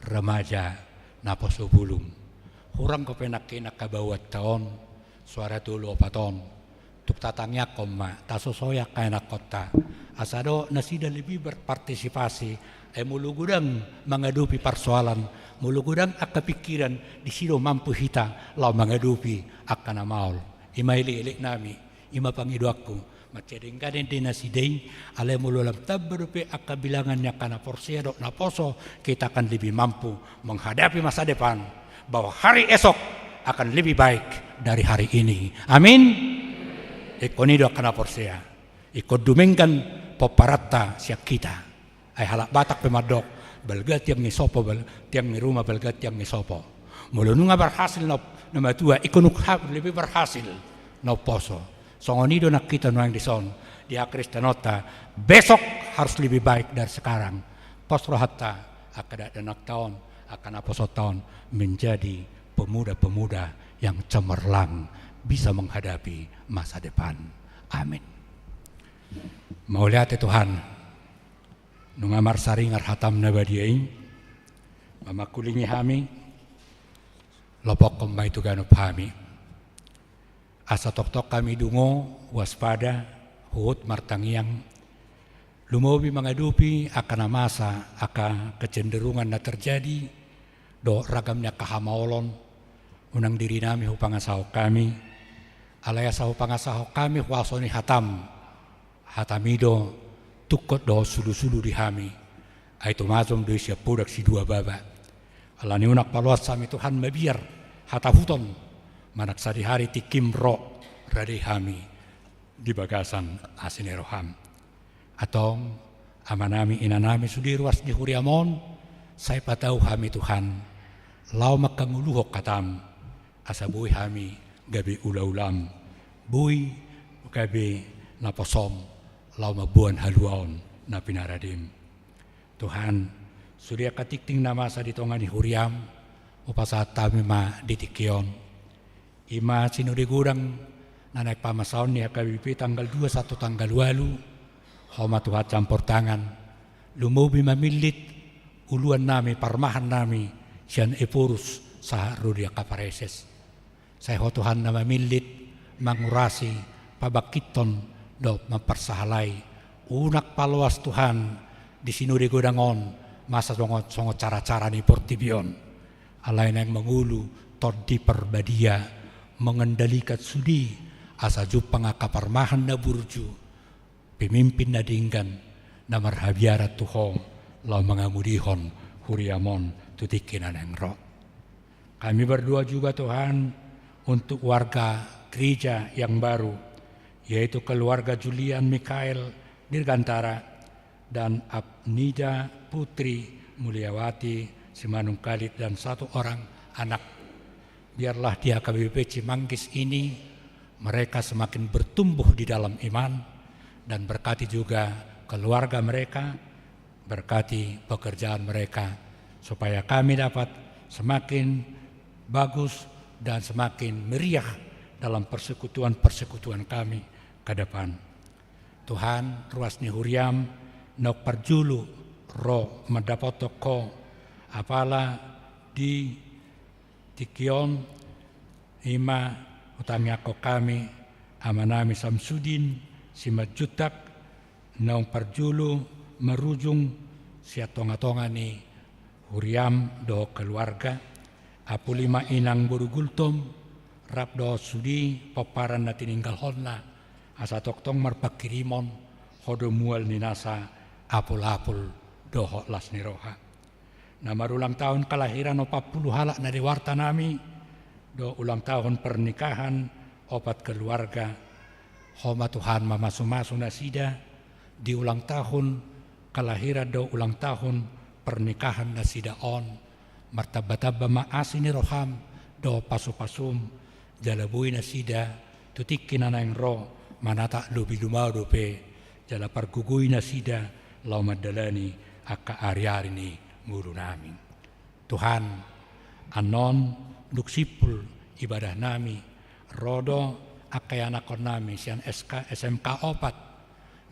remaja naposo bulung. Hurang dope nangkin angka bauanta on, suara tolu opat on. Tung tatangiangkon ma, tasosoi angka ianakhonta. Asa dohot nasida lebih berpartisipasi, ai molo godang mangadopi parsoalan, molo godang angka pingkiran, disi do mampu hita laho mangadopi angka na maol. I ma elekelek nami, i ma pangidoanku. Mansai denggan ende nasida i, alai molo lam tamba dope angka bilangan ni angka na porsea dohot naposo, kita akan lebih mampu menghadapi masa depan, bahwa hari esok akan lebih baik dari hari ini. Amin. Ingkon i do angka na porsea. Ingkon dumenggan pomparanta sian hita. Ai halak Batak pe mandok, balga tiang ni sopo, bal-, tiang ni ruma, balga tiang ni sopo. Molo nunga berhasil na, na matua, ingkon nunga lebih berhasil na umposo. Songon i do nang hita nuaeng dison, di hakristenonta, besok harus lebih baik dari sekarang. Pos rohanta, angka dakdananta on, angka naposonta on, menjadi pemuda-pemuda yang cemerlang, bisa menghadapi masa depan. Amin. Mauliate Tuhan. Nunga marsaringar hatam na badia i, mamangkulingi hami, lopokkon ma i tu ganup hami. Asa tongtong hami dungo, waspada, huhut martangiang, lumobi mangadopi angka na masa, angka kecenderungan na terjadi, dohot ragam ni angka hamaolon, unang diri nami hupangasahon hami, alai asa hupangasahon hami huaso ni hatam, hatami do tungkot dohot sulusulu di hami, ai tumajom do i sian podak sidua baba. Alani unang paloas hami Tuhan mabiar hatahuton, manang sadihari tingkim ro rade hami di bagasan asi ni roham. Antong, amanami, inanami, sude ruas ni huriam on, sai patau hami Tuhan, laho manghangoluhon hatam, asa boi hami gabe ulaulam, boi gabe naposom, laho mamboan haluaon na pinaradem. Tuhan, sude angka tingting na masa di tonga ni huriam, hupasahat hami ma di tingki on. I ma sinode godang na naeng pamasaon ni H K B P tanggal dua sahat tu tanggal ualu, Ho ma Tuhan campur tangan, lumobi mamillit uluan nami, parmahan nami, sian Ephorus sahat ro di angka pareses. Sai Ho Tuhan na mamillit, mangurasi, pabangkithon, dohot mamparsahalai. Unang paloas Tuhan, di sinode godang on, masa songon, songon cara-cara ni portibi on. Alai naeng mangolu Tondi Parbadia, mengendalikan sude, asa jumpang angka parmahan na burju, pemimpin na denggan, na marhabiaran tu Ho, laho mangamudihon huriam on tu tingki na naeng ro. Kami berdoa juga, Tuhan, untuk warga gereja yang baru, yaitu keluarga Julian Mikael Dirgantara dan Abnida Putri Muliawati Simanungkalit dan satu orang anak. Biarlah di H K B P Cimanggis ini mereka semakin bertumbuh di dalam iman, dan berkati juga keluarga mereka, berkati pekerjaan mereka, supaya kami dapat semakin bagus dan semakin meriah dalam persekutuan-persekutuan kami ke depan. Tuhan, ruas ni huriam, naung parjolo ro mandapothon Ho, apala di tingki on, i ma hutangiangkon hami, amanami Samsudin Simanjuntak, naung parjolo marujung sian tonga-tonga ni huriam dohot keluarga, apuli ma inang boru Gultom, rap dohot sude pomparan na tininggalhonna, asa tongtong marpanghirimon, Ho do mual ni nasa apul-apul dohot las ni roha. Na marulang tahun kelahiran opat puluh halak na di warta nami, dohot ulang tahun pernikahan opat keluarga, Ho ma Tuhan mamasu-masu nasida, di ulang tahun kelahiran dohot ulang tahun pernikahan nasida on, martamba-tamba ma asi ni roham, dohot pasu-pasum, jala boi nasida, tu tingki na naeng ro, manatap lobi lumao dope, jala pargogoi nasida, laho mandalani angka ari-ari ni ngolu nami. Tuhan, annon dung simpul ibadah nami, ro do angka ianakhon nami sian S K, S M K opat,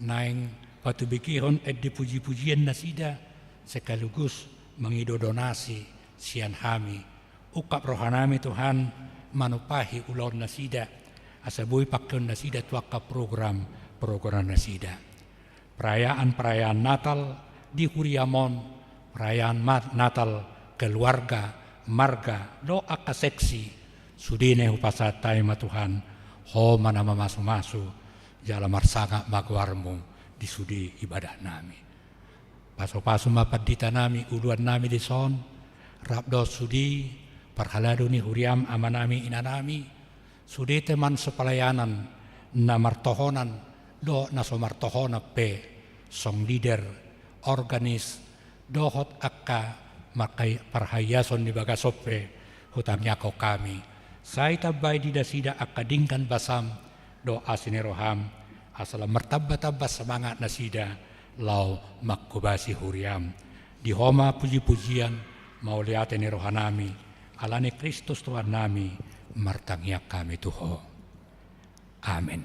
naeng Patubegihon ende puji-pujian nasida, sekaligus mangido donasi sian hami. Ungkap rohanami Tuhan, manumpahi ulaon nasida, asa boi pangkeon nasida tu angka program-program nasida. Perayaan-perayaan Natal di huriam on, perayaan ma-, Natal keluarga, marga, dohot angka seksi, sudena hupasahat hami ma Tuhan, Ho ma na mamasu-masu, jala marsangap ma goarmu di sude ibadah nami. Pasu-pasu ma pandita nami, uluan nami dison, rap dohot sude parhalado ni huriam, amanami, inanami, sude teman sepelayanan na martohonan dohot na so martohonan pe, song leader, organis, dohot angka marhai-, parhaiason ni bagason pe, hutangiangkon hami. Sai tambai di nasida angka denggan basam dohot asi ni roham, asa lam martamba-tamba semangat nasida laho manghobasi huriam. Di Ho ma puji-pujian, mauliate ni rohanami, ala ni Kristus Tuhan nami, martangiang hami tu Ho. Amen.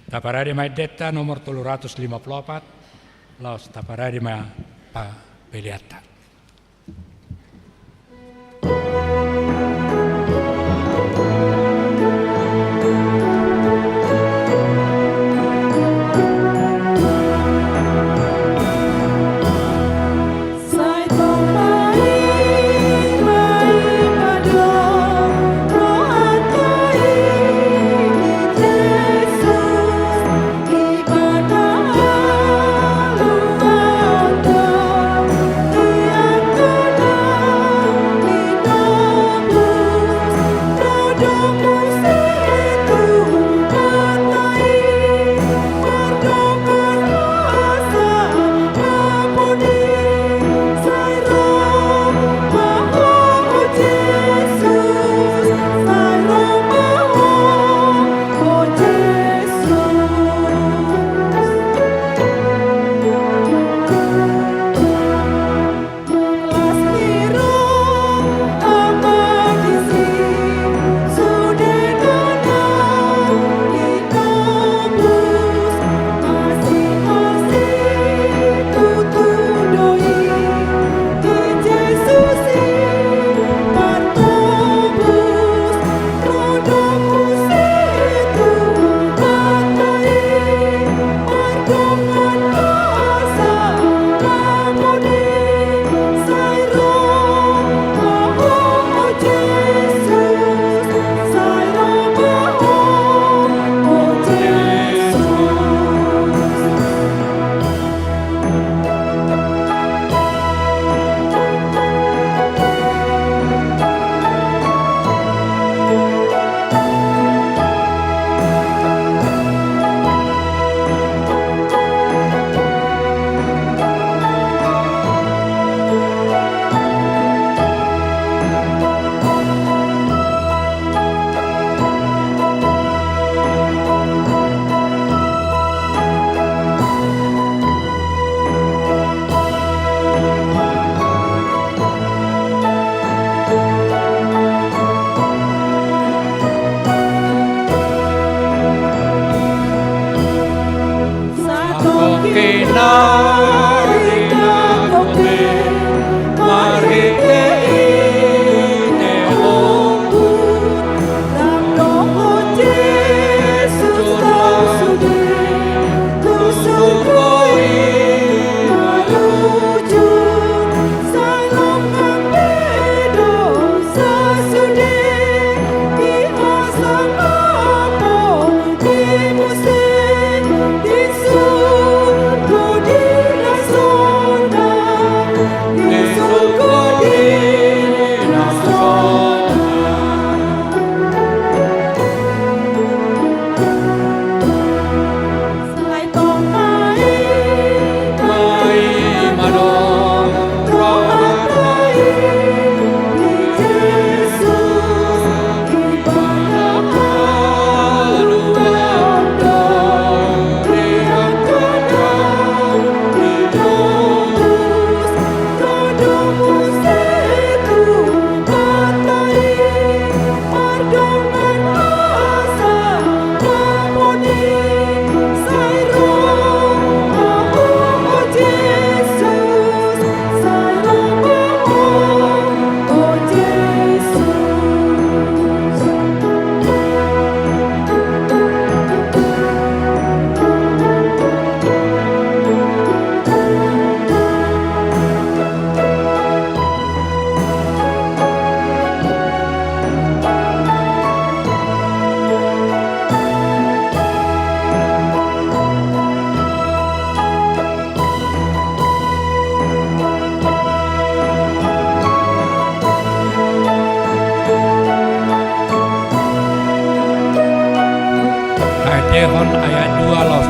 Taparade ma endenta nomor tolu ratus lima pulu opat, laos taparade ma pambeleanta.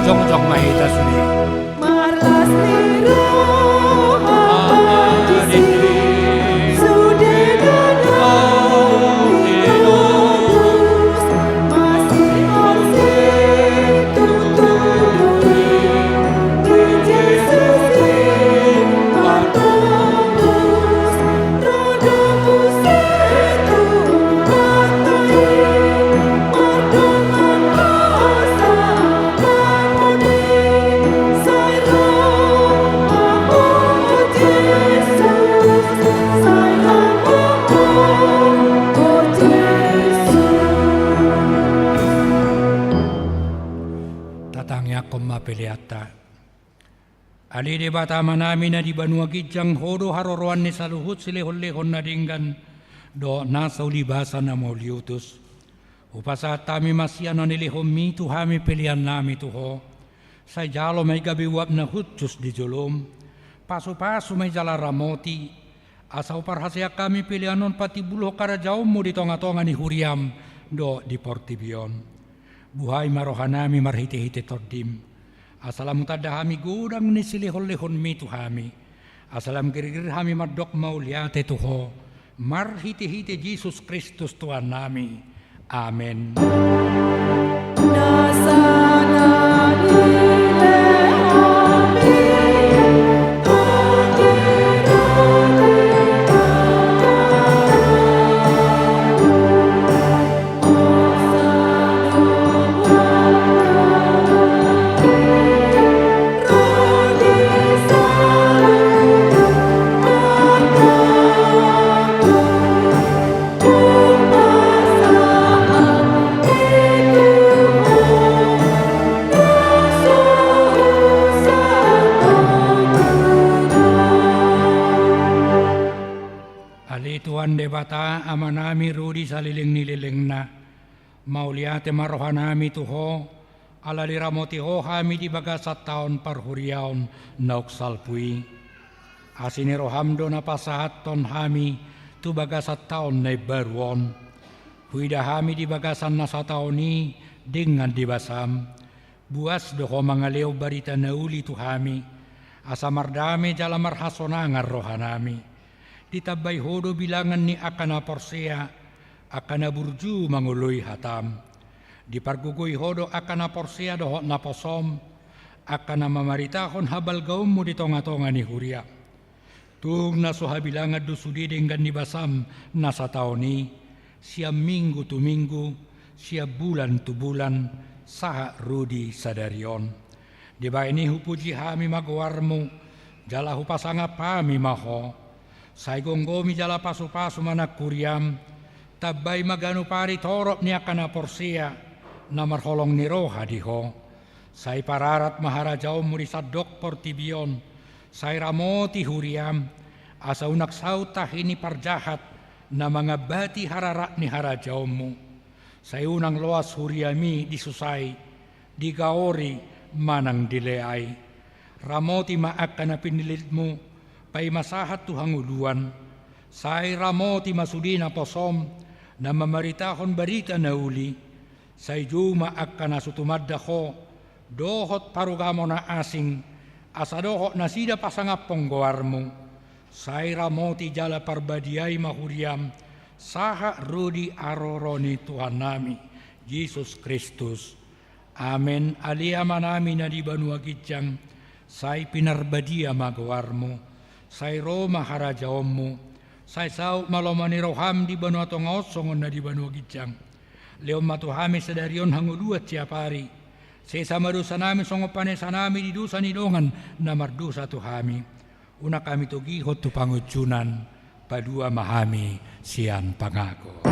Jongjong ma hita sude. Marlas ni roha ma disi, sude na nilobus, masihol situtu i di Jesus i martobus. Tatangiangkon ma peleanta. Ale Debata Amanami na di banua ginjang, Ho do haroroan ni saluhut silehonlehon na denggan dohot nasa ulibasa na mauliutus. Hupasahat hami ma sian na nilehonMi tu hami peleannami tu Ho. Sai jalo ma i gabe uap na hushus di joloM. Pasupasu ma i jala ramoti, asa huparhaseang hami pelean on patimbulhon harajaonMu di tongatonga ni huriaM dohot di portibi on. Buhai ma rohanami marhitehite TondiM, asa lam hutanda hami godang ni silehonlehonMi tu hami, asa lam girgir hami mandok mauliate tu Ho, marhitehite Jesus Kristus Tuhannami. Amen. Ale Tuhan Debata, Amanami ro di saleleng ni lelengna. Mauliate ma rohanami tu Ho, ala diramoti Ho hami di bagasan taon parhuriaon naung salpu i. Asi ni roham do na pasahathon hami tu bagasan taon na imbaru on. Huida hami di bagasan na sataon i dengan di basaM. Buas do Ho mangalehon barita na uli tu hami, asa mardame jala marhasonangan rohanami. Ditambai Ho do bilangan ni angka na porsea, angka na burju mangoloi hataM. Dipargogoi Ho do angka na porsea dohot naposoM, angka na mamaritahon habalgaonMu di tongatonga ni huria. Tung na so habilangan do sude denggan ni basaM na sataon i, sian minggu tu minggu, sian bulan tu bulan, sahat ro di sadari on. Dibahen i hupuji hami ma goarMu, jala hupasangap hami ma Ho. Sai gomgomi jala pasupasu ma nang huriaM, tambai ma ganup ari torop ni angka na porsea, na marholong ni roha di Ho. Sai pararat ma harajaonMu di sandok portibi on, sai ramoti huriaM, asa unang saut tahi ni parjahat, na mangambati hararat ni harajaonMu. Sai unang loas huriaMi disusai, digaori manang dileai. Ramoti ma angka na pinillitMu, paima sahat tu hangoluan. Sai ramoti ma sude naposoM, na mamaritahon barita na uli. Sai jou ma angka na so tumanda Ho, dohot parugamo na asing, asa dohot nasida pasangaphon goarMu. Sai ramoti jala parbadiai ma huriaM, sahat ro di haroro ni Tuhannami, Jesus Kristus. Amen. Ale Amanami na di banua ginjang, sai pinarbadia ma goarMu, sai ro ma harajaonMu, sai saut ma lomo ni rohaM di banua tonga on songon na di banua ginjang. Lehon ma tu hami sadari on hangoluan siapari. Sesa ma dosanami songon panesanami di dosa ni dongan na mardosa tu hami. Unang hami togihon tu pangunjunan, palua ma hami sian pangago.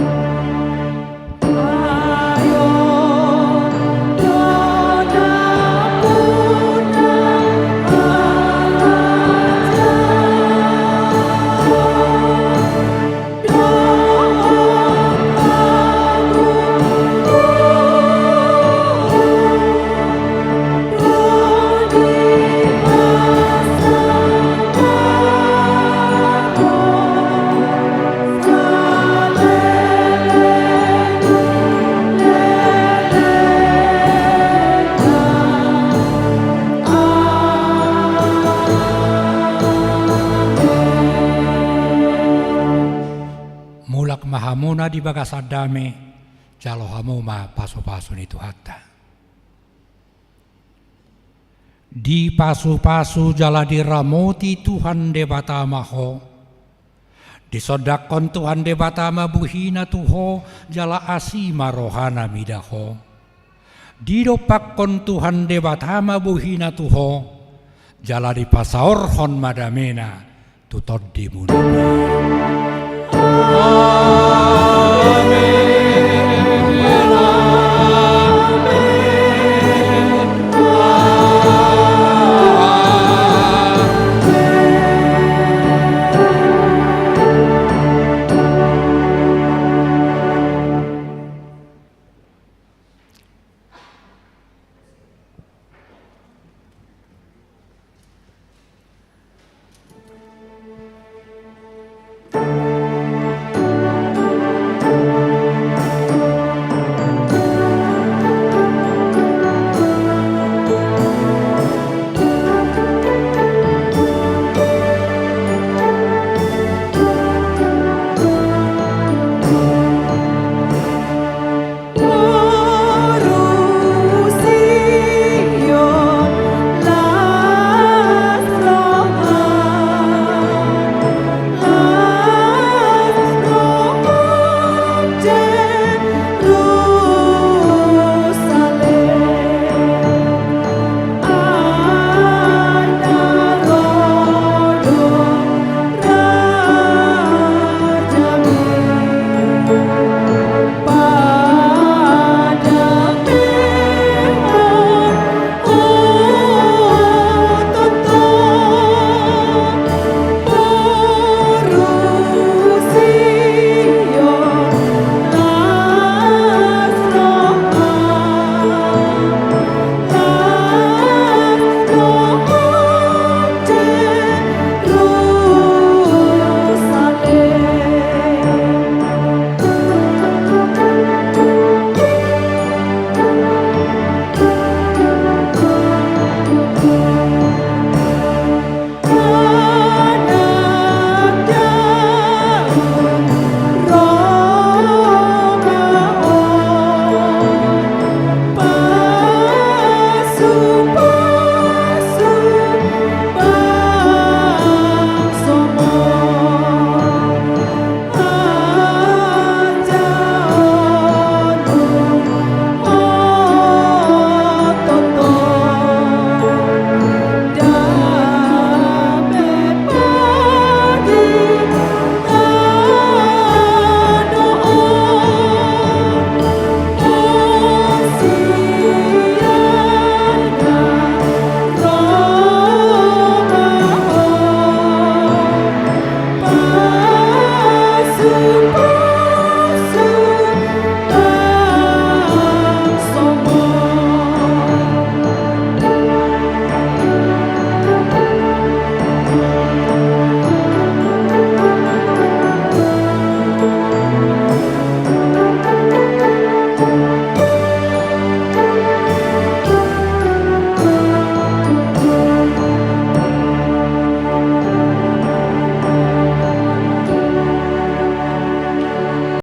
Mulak ma hamuna di bagasan dame, jalo hamu ma pasupasu ni Tuhanta. Dipasupasu jala diramoti Tuhan Debata ma ho. Disondangkon Tuhan Debata ma bohina tu ho, jala asi ma rohana mida ho. Didompakkon Tuhan Debata ma bohina tu ho, jala dipasaorhon ma damena tu tondimuna.